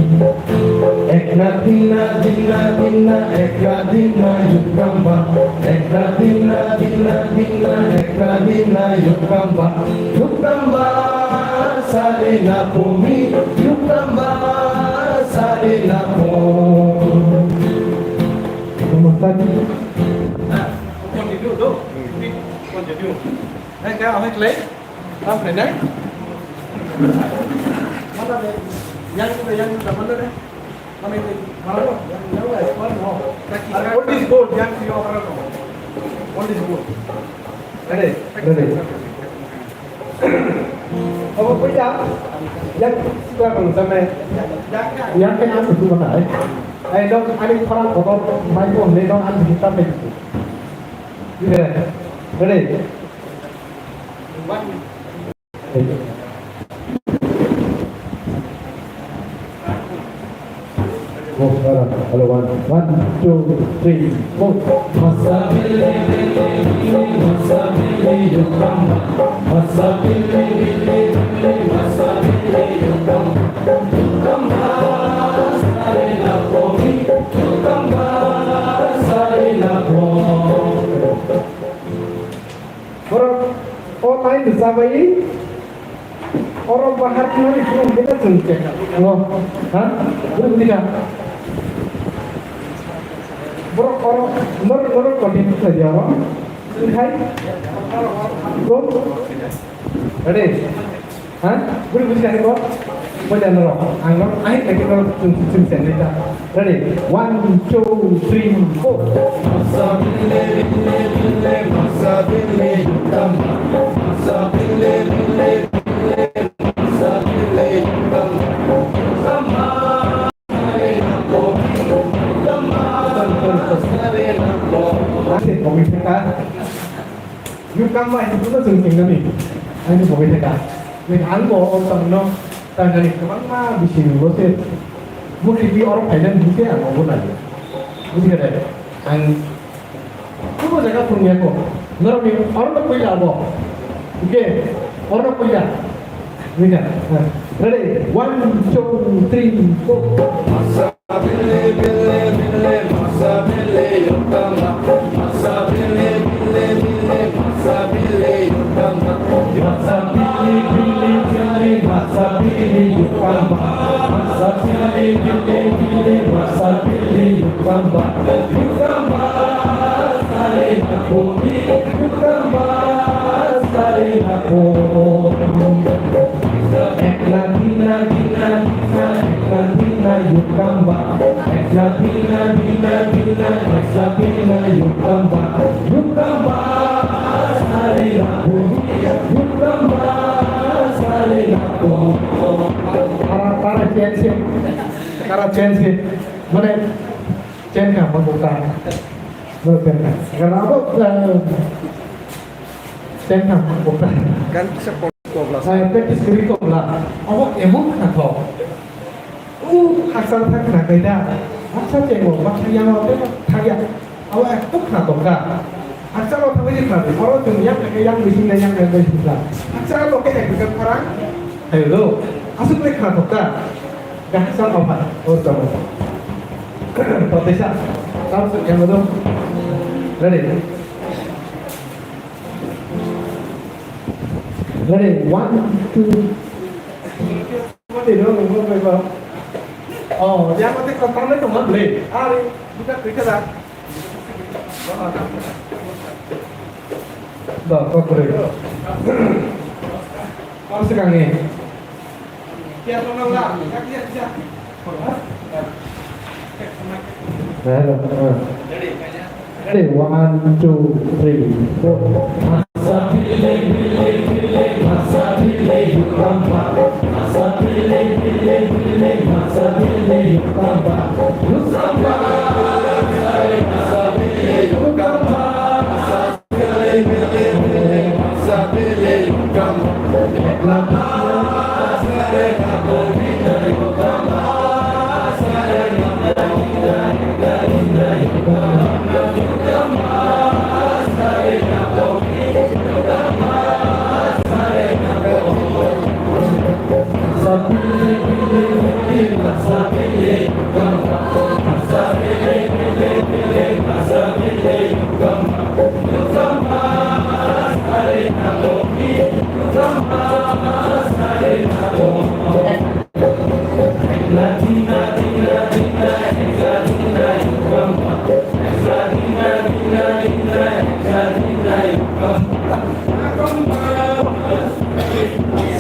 Ekna dina dina dina, ekna dina yukamba. Ekna dina dina dina, ekna dina yukamba. Yukamba, sarina bomi, yukamba, sarina bomi. Namaste. Hey, kaya, apa yang kelai? Apa yang kelai? Mana deh? Yang itu, yang itu, mana deh? Mana itu? Mana deh? Yang, yang lain, mana mau? Ada old is gold, yang si orang mau. Old is gold. Ready? Ready. Apa pun ya? Yang suka kalau sama. Yang kena aku tu mana? Eh, dok, ada orang kotor, main pun, dia dok, ada kita main tu. Ready? Ready? Hello, one, one, two, three, four. Masa bili bili bili, masa bili yukamba. Masa bili bili bili, masa bili yukamba. Yukamba, sarina bomi, yukamba, sarina bomi. Borok o line rwchabwi oro bahar khnani phunuk bwkha chwng khe. Ngo, ha? Bwrwi bwdikha. Borok oro norok norok continue khlai di oro. Wngkhai. Go. Ready? Ha? Buri buji kani ko? Boja norok. Ang norok ahik lagi norok chung chung sen nita. Ready? One, two, three, four. Ase bogwi theka. Yukam bai hwnwi chwng tingmani. Ani bogwi theka. Ning ang bo o tongno tangnani kwbangma bising bo se. Bukri bi oro phainani bise ang obo nai. Bujikha de? Ang Kubo jaga phungyako. Norokni orono puila abo. Hwnkhe orono puila. Wngkha. Ready? One, two, three, four. Ekla dina dina dina, ekla dina dina yukamba. Ekla dina dina dina, ekla dina yukamba. Yukamba sari na bumi, yukamba sari na bumi. Para, para change se. Para change se. Mane, change ka, mago ka. Mago ka. Karena apa? Tengkha, kok ta. Kan kisa kok, kok la. Saya practice kiri kok la. Abo emon kha kok. Uh, haksa thak na kaida. Haksa chengo, haksa yang abo thak ya. Abo ekdom kha kok ka. Haksa lo thak ni kha. Oro tum yang ka yang bising na yang ka bising ka. Haksa lo ke ek ka parang. Ayo lo. Asuk le kha kok ka. Haksa lo pa. Oh, tamo. Professor. Tam su yang ado. Ready? Ready, one, two. Oh, ya mati kotor le teman le. Ari, buka kerja dah. Dah, kau kere. Kau sekarang ni. Hello, uh, ready, one, two, three, four.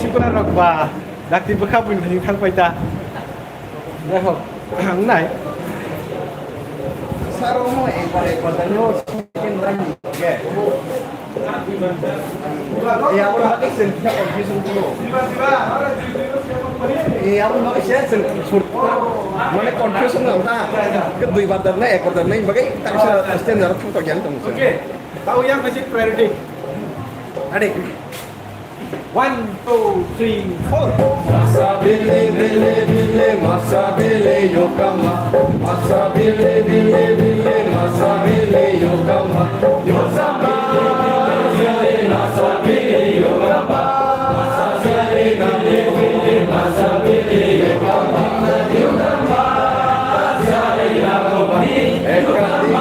Sikula rok ba, dakti bwkha buini thani thang paita. Jaihok, ang nai. Sir, omo ekbar, ekbar, tani o second round. Oke. Eh, abo lagi sen kita confusion dulu. Eh, abo lagi sen sen sur-, mane confusion na ta. Ke dui bar dar na, ek bar dar na, bagai tak bisa stand dar thang to gyan tong. Oke. Tahu yang masih priority. Ade. One, two, three, four. Masa bili bili bili, masa bili yokama. Masa bili bili bili, masa bili yokama. Yosama, masa bili yokama. Masa bili bili bili, masa bili yokama. Yokama, masa bili yokama. Ekati.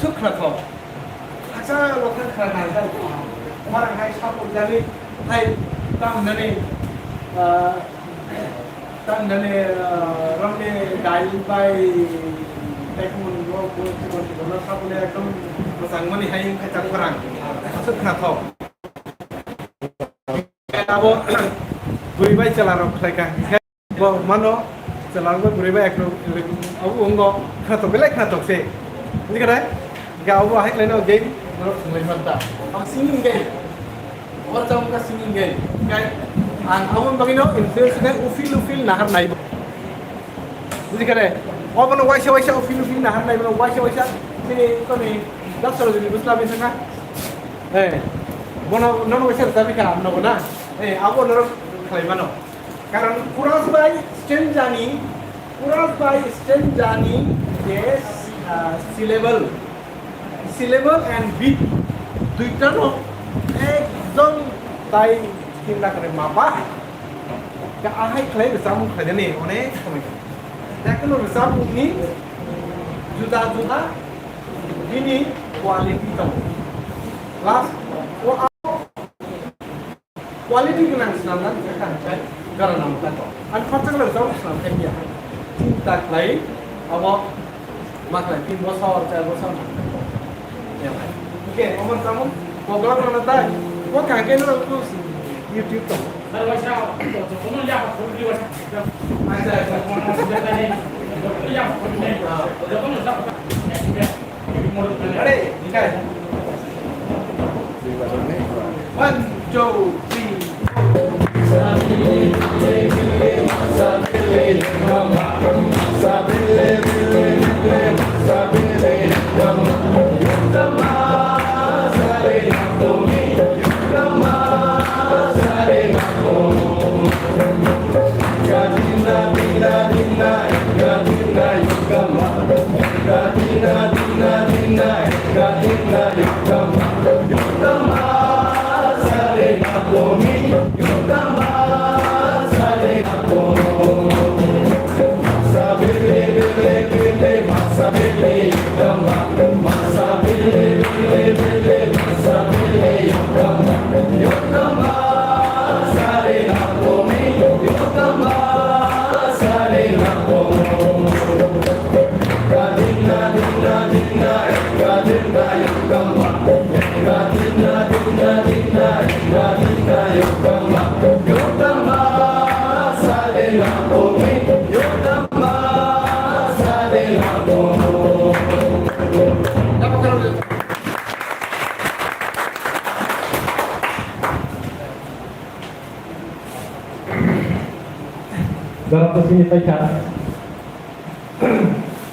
Sukra thok. Haksa lokha khra na jai. Umar ang hai sapuk jani, hai tam nani, ah, tam nani, ah, romni dai bai tekmun ro ko chibon chibon sapule ekdom mosang mani hai khai chak parang. Haksa khra thok. Abo bui bai chela rok khlai kha. Bo mano, chwla rok bai bwrwi bai ekro, abo wngbo khnatok belai khnatok se. Buji kha dai? Ga abo hai khlai no game, norok thwnglai man ta. Ang singing game. Or cham ka singing game. Kai, ang abo bagwi no influence kai ufil ufil nahar nai. Buji kha dai? Obo no waisa waisa ufil ufil nahar nai, bono waisa waisa. Sini koni, dak salo jini busla bisa kha. Eh, bono, nono waisa rwchapwi kha, nogo na? Eh, abo norok khlai mano. Karon chorus bai stanza ni, chorus bai stanza ni je, ah, syllable, syllable and beat duita no ekdom tai tinna kare mapa. Ka ahai khlai rwchapmung khlai dani onek somoi. Ekno rwchapmung ni juda juda bini quality tongo. Last o quality gwnang swnamna hwnkhe kaham khe gana nang kha to. Ani khorcha gwnang chao swnam khe ya. Chinta khlai abo ma khlai tin bosor, char bosor nang kha to. Ya bhai. Oke, omo tamo program rwna tai. Bo kaham khe no YouTube to. Ready? Okay. One, two, three. Jora to sini paikha.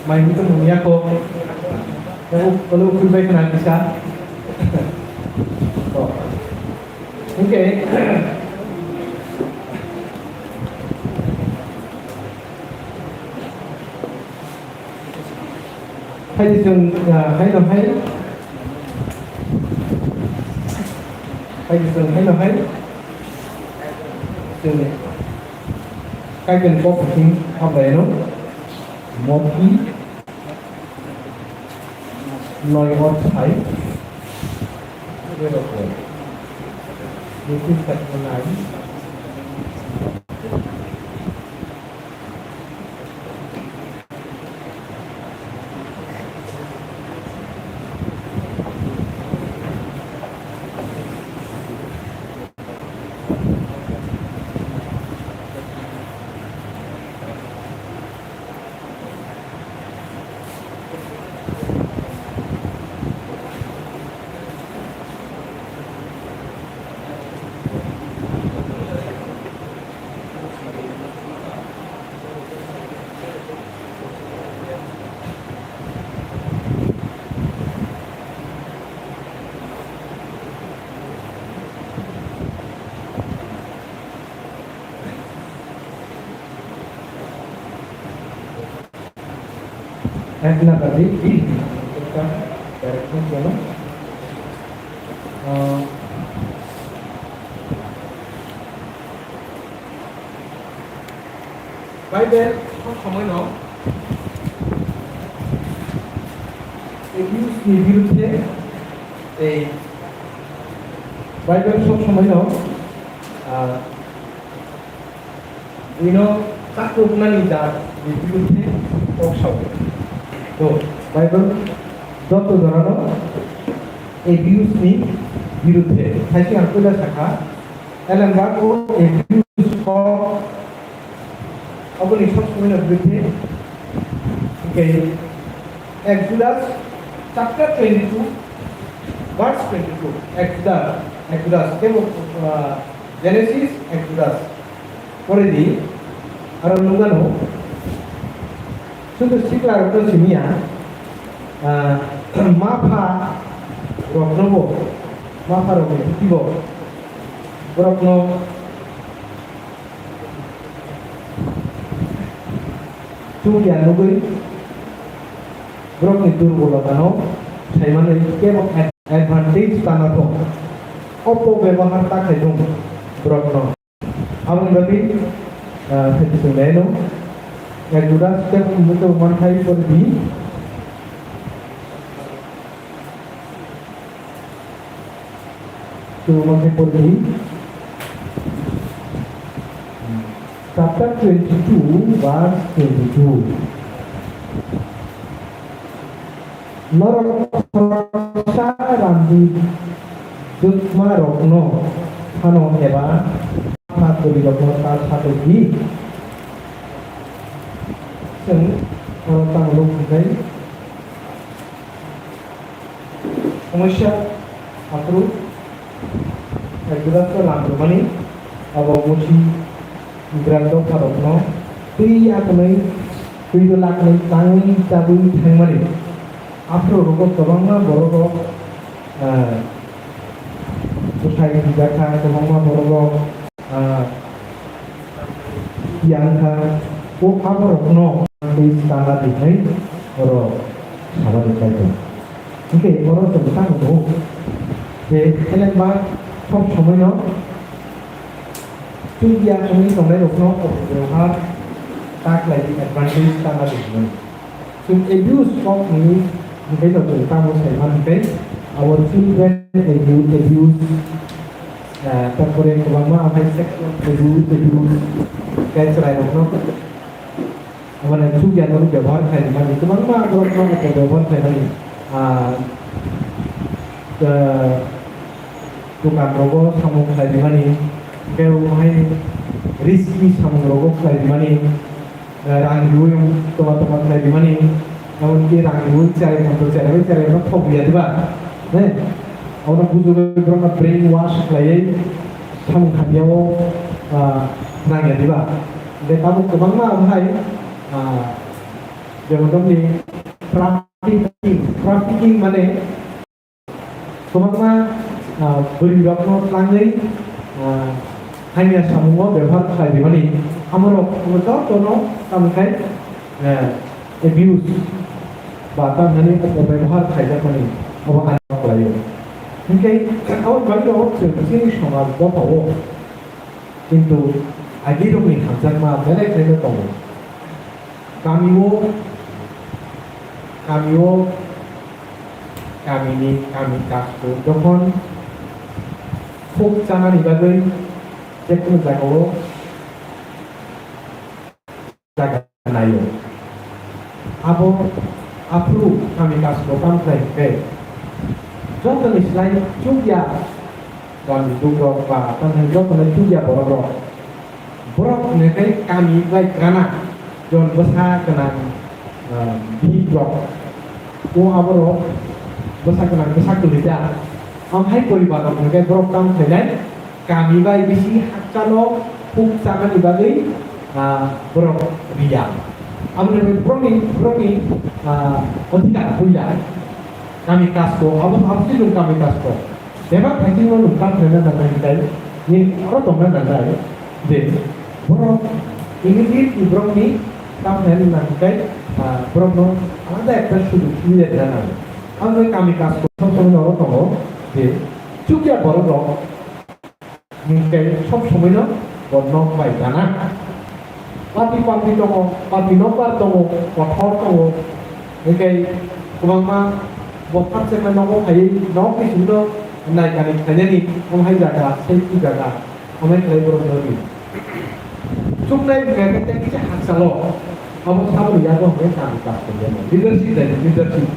Mai hitung mung yako. Yang ulu kui bai kena bisa. Oh. Okay. Hai di sung, ah, hai no hai. Hai di sung, hai no hai. Sung. Kai kan kok sing apa ya no? Moti. Noi ot hai. Berokok. Mungkin tak menai. Ek number di, ekta direction channel. Ah, Bible sob somoi no abuse ni biruddhe, ei Bible sob somoi no, ah, Bino chakrupnani jat ni biruddhe kok sao. To, Bible joto jorano abuse ni biruddhe. Thaisi ang puila sakha, Ellen White o abuse kok aboni sob somoi no biruddhe. Hingke Exodus chapter twenty-two, verse twenty-two. Exodus, Exodus, kebo, ah, Genesis, Exodus. Pore di, aro nukgano, sudu sikla rokno simi ya, ah, mapha rokno bo, mapha rokni bithi bo, borokno chukya nugwi, borokni durbolotano saimanwi kebo advantage tana thung, opo bebohar ta khai thung borokno. Aboni bagwi, ah, thaichwng naino. Exodus tei Mungwi tei Manthai pore di. Tei Manthai pore di. Chapter twenty-two, verse twenty-two. Norok khoroksa randi jwkma rokno phano eba pha kwrwi rokno ta satokdi. Chwng oro tamo nukjai. Somosya aphuru Exodus-o lam rwmani abo Musi Israil dopharokno twi akunwi twibo laknwi tangwi chabwi thangmani. Aphuru rogo kwbangma borok rok, ah, bwsai thwijakha, kwbangma borok rok, ah, yang kha, o aborokno twi tana di hwnwi oro sabani kaitor. Hingke oro chwng tamo tongo je, elengba thok somoino chukya wngwi tongnairokno o bwrwi ha ta khlai di advantage tana di hwnwi. Chwng abuse kok ni hwnkhe no chwng tamo sai man hwnkhe abo children abuse, abuse, ah, tarpore kwbangma okhai sexual abuse, abuse, khe chwrairokno Omo nai chukya no bebohar khlai di mani, kwbangma borok no bebohar khlai mani. Ah, ah, dokan rogo samung khlai di mani, tei omo hai risky samung rogo khlai di mani, ah, rang riui toma toma khlai di mani, emon ki rang riui cherai tongthok cherai bai cherai no thok ya diba, ne? Omo bujugwi borok no brain wash khlaiwi samung khamya o, ah, nang ya diba. Hingke tabuk kwbangma omo hai, ah, jemon nokni trafficking, trafficking mane kwbangma, ah, bwrwi rokno tlangwi, ah, hamya samungo bebohar khlai rimani, amorok jotono tamo khe, ah, abuse ba tamni opobebohar khlaijakmani obo ani khlaio. Hingke abo bagwi rok chwng chini somaj dophao Kintu agirokni hamjakma belai khaino tongo. Kamio, kamio, kamini, kami kasto jokhon khuk chanani bagwi jekunu jagao jaga naio. Abo aphuru kami kasto kam khlai hwnkhe, jotoni slai chukya kami dukrok ba tamni jotoni chukya borokrok. Borok hwnkhe kami bai gana jon bwsa gwnang, ah, bihikrok. O aborok bwsa gwnang bwsa kwlwijak. Amhai poribar rok hwnkhe borok kam khlainai. Kami bai bisi hakchalo khuk chanani bagwi, ah, borok riya. Aboni bagwi borokni, borokni, ah, odhikar puila. Kami kasto, abo, abo se nwng kami kasto. Bebak haisingno nwng kam khlaina nangnai hwnkhe, nini oro tongna nangnai je borok immediately borokni kam khlaina nang hwnkhe, Ah, borokno alada ekta sujog subida rwna nango. Ang bai kami kaj kok sob somoi no oro tongo je chukya borok rok hingke sob somoi no bo nok bai gana. Party party tongo, party nokbar tongo, kothor tongo. Hingke kwbangma bo thakchekma nogo phaiwi nok ni simi no naikani khlainani omo hai jaga, safety jaga. Omo hai khlai borok no ri. Chuknai bwkha khe tei kisa hakchalo. Abo saboni yago hwnwi kami kas khlaiya. Leadership dai, leadership.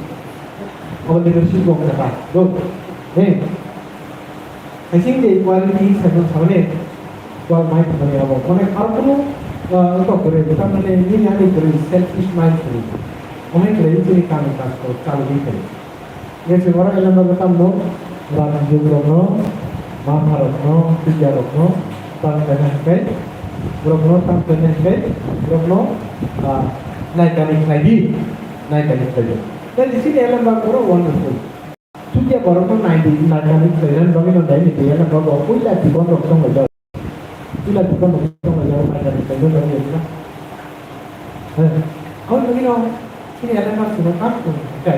Abo leadership bo wngkha ta. Go. Hey. Kaising de quality saimon saboni. Wal mai thangmani abo. Mane aro kunu, ah, wngkha kwrwi, tamni nini ani kwrwi selfish mind kwrwi. Omo hai khlai chini kami kas ko chalwi khlai. Nge se oro elem bagwi tamno, rajyung rokno, mapha rokno, pitya rokno, tam khaina hwnkhe, borokno tam khaina hwnkhe, borokno, ah, naikani khlai di, naikani khlai di. Tei chini elem bag oro wonderful. Chukya borokno nai di, naikani khlaina bagwi no dai ni elem bag o puila jibon rok tong lai. Puila jibon rok tong lai, naikani khlaina bagwi no. Heh, aboni bagwi no chini elem bag sino kam tong khe.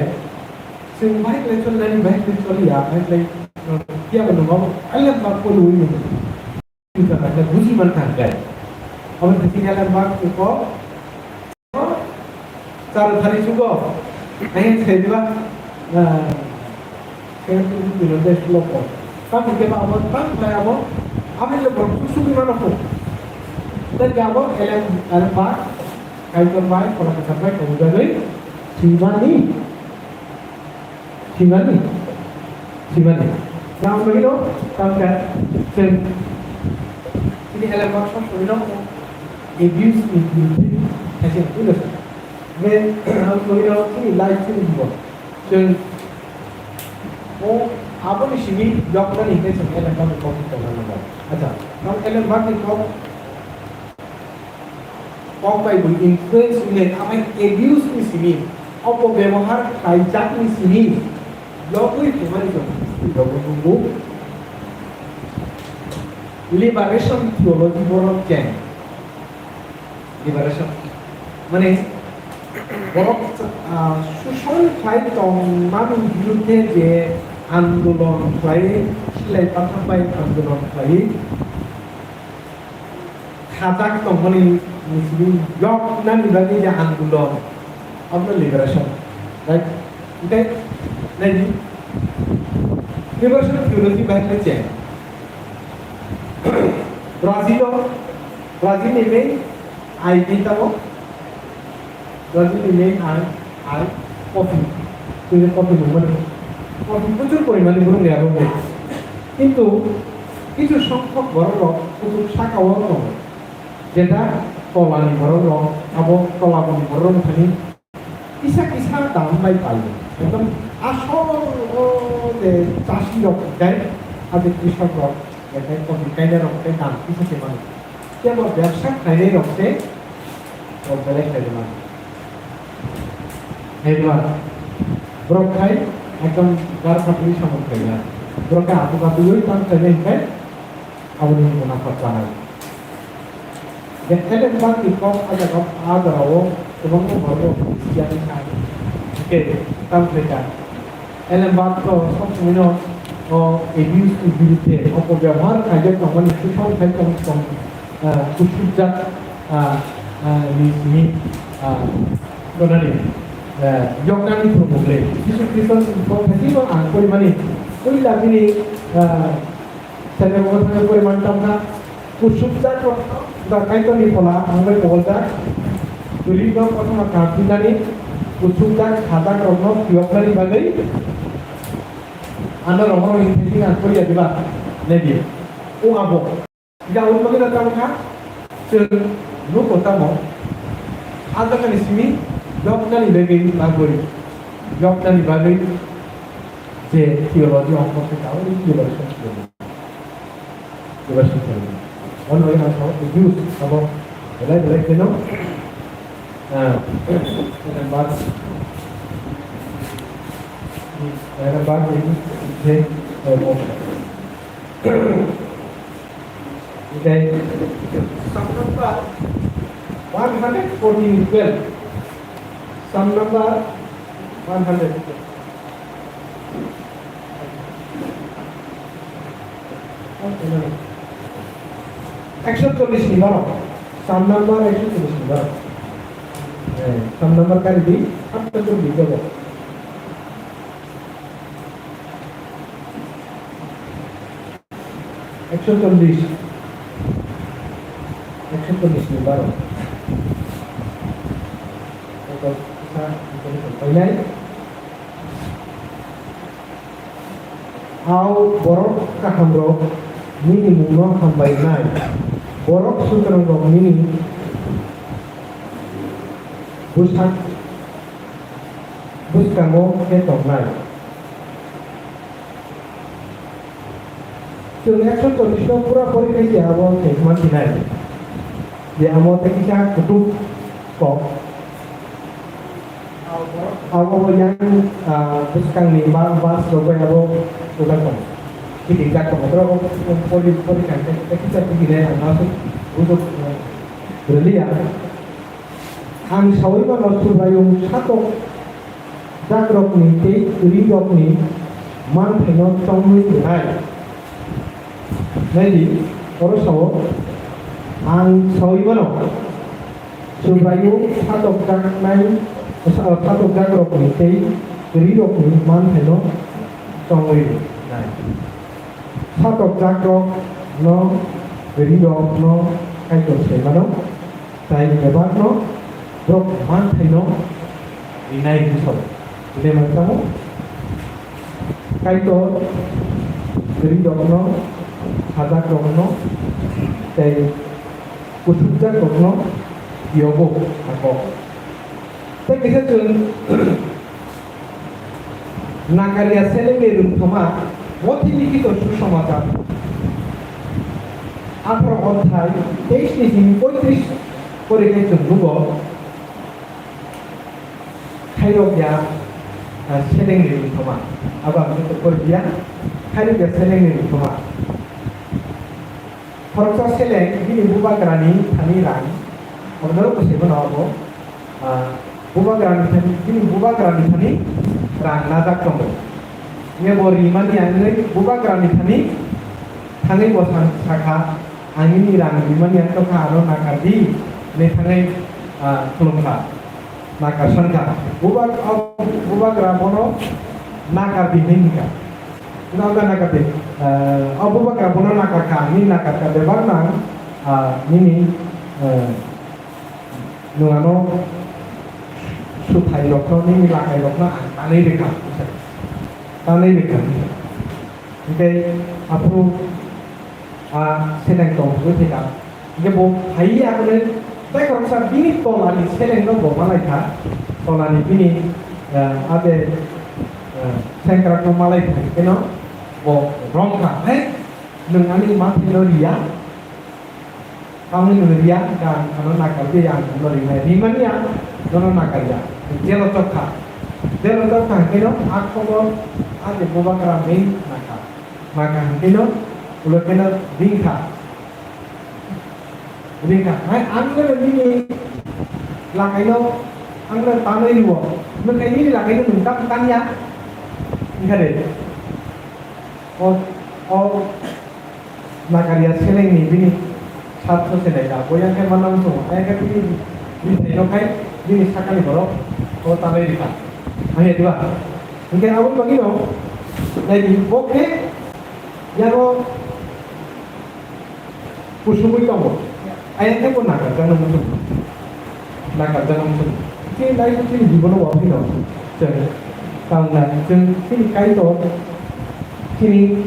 Chwng bahai khlai choli nani, bahai khlai choli ya, bahai khlai, uh, phiya bo nung abo elem bak ko lui nung. Buji man thang kai. Abo thik elem bak ko char thari chugo. Ahin sai diba, uh, kaya tu tu tu nande slow ko. Tam ke ba abo tam khlai abo. Ami le bor tu sugi mano ko. Tei abo elem, elem bak, kai ko bai, kola ka bai, ko jagoi. Sibani. Simani? Simani. Nang bagwi no, tangka, chwng. Ini elem bak song song no, abuse ni beauty, kaisa abuse. Me, nang bagwi no, ini life ini bo. Chwng. O, abo ni simi, yok mani, kaisa elem bak ni kok ni tong nang. Acha, nang elem bak ni kok, Kok bai bo influence wngwi amai abuse ni simi, opobebohar khlaijak ni simi, logwi thumani jora history rogo nungo liberation theology borok cheng. Liberation. Mane, borok, ah, suson khlai tongmani birudhe je andolon khlai, silai pathak bai andolon khlai, khajak tongmani ni simi yoknani bagwi je andolon, aboni liberation, right? Hwnkhe, naidi, liberation theology bai khe cheng. Brazil o, Brazil ni main I B tamo, Brazil ni main I, I, coffee. Tini coffee nungmani. Coffee প্রচুর পরিমাণে borok ni abo bo. কিন্তু কিছু সংখ্যক borok rok kuchuk saka o tongo. Jeta tola ni borok rok, abo tola ni borok rok thani kisa kisa dam bai pai. Ekdom asol o je chasi rok, jai, abo krisok rok, jeta coffee kainai rok tei dam kisa se mano. Kebo bebsa khlainai rok se rok belai khlai mano. Hai ba, borok khai ekdom gar phatwi samung khlaiya. Borok khe atuk atugwi tang khlainai hwnkhe aboni munapha chanai. Elem bak ni kok a jaga o, a jora o kwbangma borok rok siyani kha. Hwnkhe tang khlai kha. Elem bak to sob somoi no o abuse ni birudhe opobyabohar khaijak tongmani, susol khai tong tong, ah, kusukjak, ah, ah, ni simi, ah, tonani, ah, yoknani phuru mukle. Jisu Khristo ni kok thani no ang porimani, puila bini, ah, Sene bo thang poriman tamkha, kusukjak rok, da Kaitorni phola ang bai koboljak. Dulino kothoma kampinani, kusukjak khajak rokno phiyoknani bagwi ano rohorni thengwi ang koriya diba? Nedi. O abo. Ida uni bagwi da tamkha, chwng nuko tamo. A jagani simi yoknani bagwi bagwi. Yoknani bagwi je theology ongkha khe ta uni liberation theology. Diversity. Ono yang asal abuse abo belai belai keno. Ah, and bad, and bad ini je, eh, okay. Psalm number one hundred forty twelve. Psalm number one hundred. Ekso chollish ni baro. Psalm number ekso chollish ni baro. Eh, Psalm number kari di, ekso chollish ni baro. Ekso chollish. Ekso chollish ni baro. Eko kisa, eko kisa painai. Ao borok kahamrok nini mungno hambai nai. Borok sutrangrok nini bwsak bwskango khe tongnai. Chwng ekso chollish no pura pori khai se abo se mansinai. Je amo tei kisa kutuk kok. Abo bo yang, ah, bwskangni ba-, bas rok bai abo kwbang tongo. Kiting jak tongo. Borok pori, pori khai se tei kisa kiting nai ang ma se bujuk, ah, rwliya. Ang saui mano Subraiyung satok jakrokni tei rirokni manthaino chongwi rwnai. Naidi, oro sao, ang saui mano Subraiyung satok jaknai, sa-, satok jakrokni tei rirokni manthaino chongwi rwnai. Satok jakrokno, rirokno Kaitor sai mano. Tai bebakno borok manthaino rinai hwnwi sao. Bini mantamo Kaitor rirokno, sajakrokno, tei kuthukjakrokno yogo ako. Tei kisa chwng Nakarya selengni rwngthoma, Mothi likhito susamachar, atharo odhyay, teis ni simi poitris pori khe chwng nugo, khairokya, ah, selengni rwngthoma. Abo ang joto pori dia, khairokya selengni rwngthoma. Khoroksa seleng bini bubagrani thani rang, obo norok bo saibo no abo, ah, bubagrani thani, bini bubagrani thani rang najak tongo. Hingke bo rimani ang nini bubagrani thani thangwi bo san-, sakha, "Ang nini rang rimani ang tongkha, ano nakar di," hinwi thangwi, ah, khulumkha, nakar sankha. Bubag-, o bubagra bono nakar di hinwi hinkha. Nokha nakar di, eh, o bubagra bono nakar kha, nini nakar kha, bebak nang, ah, nini, eh, nwng ano suthai rokno, nini lakai rokno ang tanwi rwkha, tanwi rwkha. Hingke aphuru, ah, seleng tong phuru thika. Hingke bo phai ya hwnwi tei khoroksa bini tolani selengno bo malai kha, tolani bini, eh, ade, eh, sengkrakno malai kha, hingke no bo rong kha, "Hai, nwng ani manthaino riya, tamni nwng riya, hingke ang ano nakar di, ang ano rinai, rimani ang nono nakar ya." Jelo chok kha, jelo chok kha, hingke no a khobor a je bubagra main nakha, nakha hingke no ulo khe no ring kha. Ringkha, hai, ang no nini lakaino, ang no tanwi rwo, nwng khe nini lakaino nwng tam, tam ya? Wngkha de. O, o, nakarya selengni bini sartho se naikha, bo yang khe manang tongo, ayang khe bini, bini thaino khai, bini sakani borok, o tanwi rikha. Hai, diba? Hingkhe aboni bagwino, naidi, bo khe, yago, Kusugwi tongo. Ayang tei bo nakarjakno muchungo. Nakarjakno muchungo. Chini nai chini jibono waphi no. Chwng tangna chwng chini Kaitor chini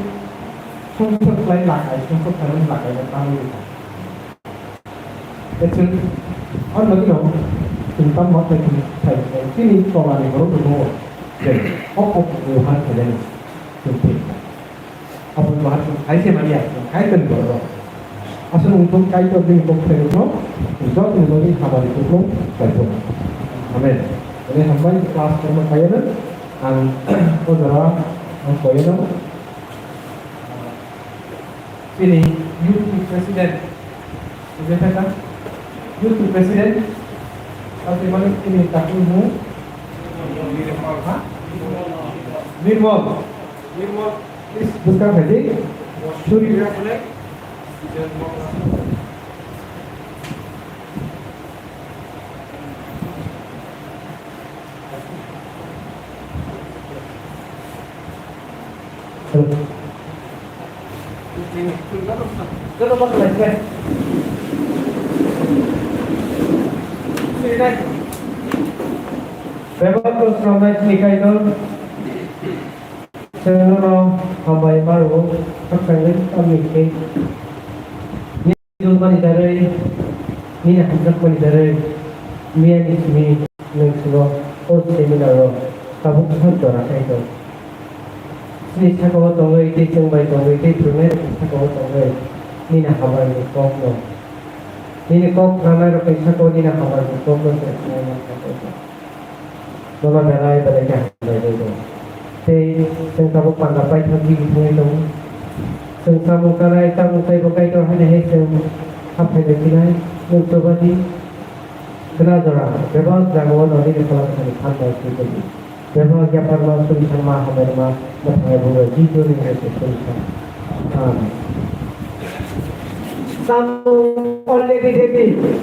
songsa khlai lakai, songsa khlai lakai no tangwi rwkha. Tei chwng o nogwi no chwng tamo tei chwng sai chini tolani borok rwgo. Chwng o kok rwhan khainani chwng thik. Aboni bahai chwng khai se manya, khai toni borok rok. Aswk wng thung Kaitor bini kok pherokno, joto ni bagwi hamari kuplung khlai thung. Amen. Bini hambai class kormo kaiya no, ang o jora ang koiya no. Chini youth ni president, President ka? Youth ni president, abo mani chini takui mu, Nirmal. Nirmal. Please, bwskang khaidi. Suri. Bebak Krishna Naik ni Kaitor, chwng nono hambai ma rwo, khakchangwi tamni khe. Nini dulmani darwi, nini hamjakmani darwi, miyani simi nwng chwngno o seminar-o tabuk kha jora khai tong. Chini saka-o tongwi, tei chwng bai tongwi, tei phwrwngnairokni saka-o tongwi, nini hambai ni kokno, nini kok khnanairokni saka-o nini hambai ni kokno chwng khnai mankha tei. Nono belai belai khe hambai bai tongo. Tei chwng tabuk panda paithak gigi thangwi tongo. Chwng samung chanai, chamung teibo Kaitor haino hai chwng haphai bai khinai, nwng chubadi. Kwna jora, bebak jagao noni ni phalangthani phan bai thwi tongdi. Bebak yapharma, suri thanma, hambai rwma, mwthangwi bugra Jisu ni hai se suri thango. Amen. Samung already ready.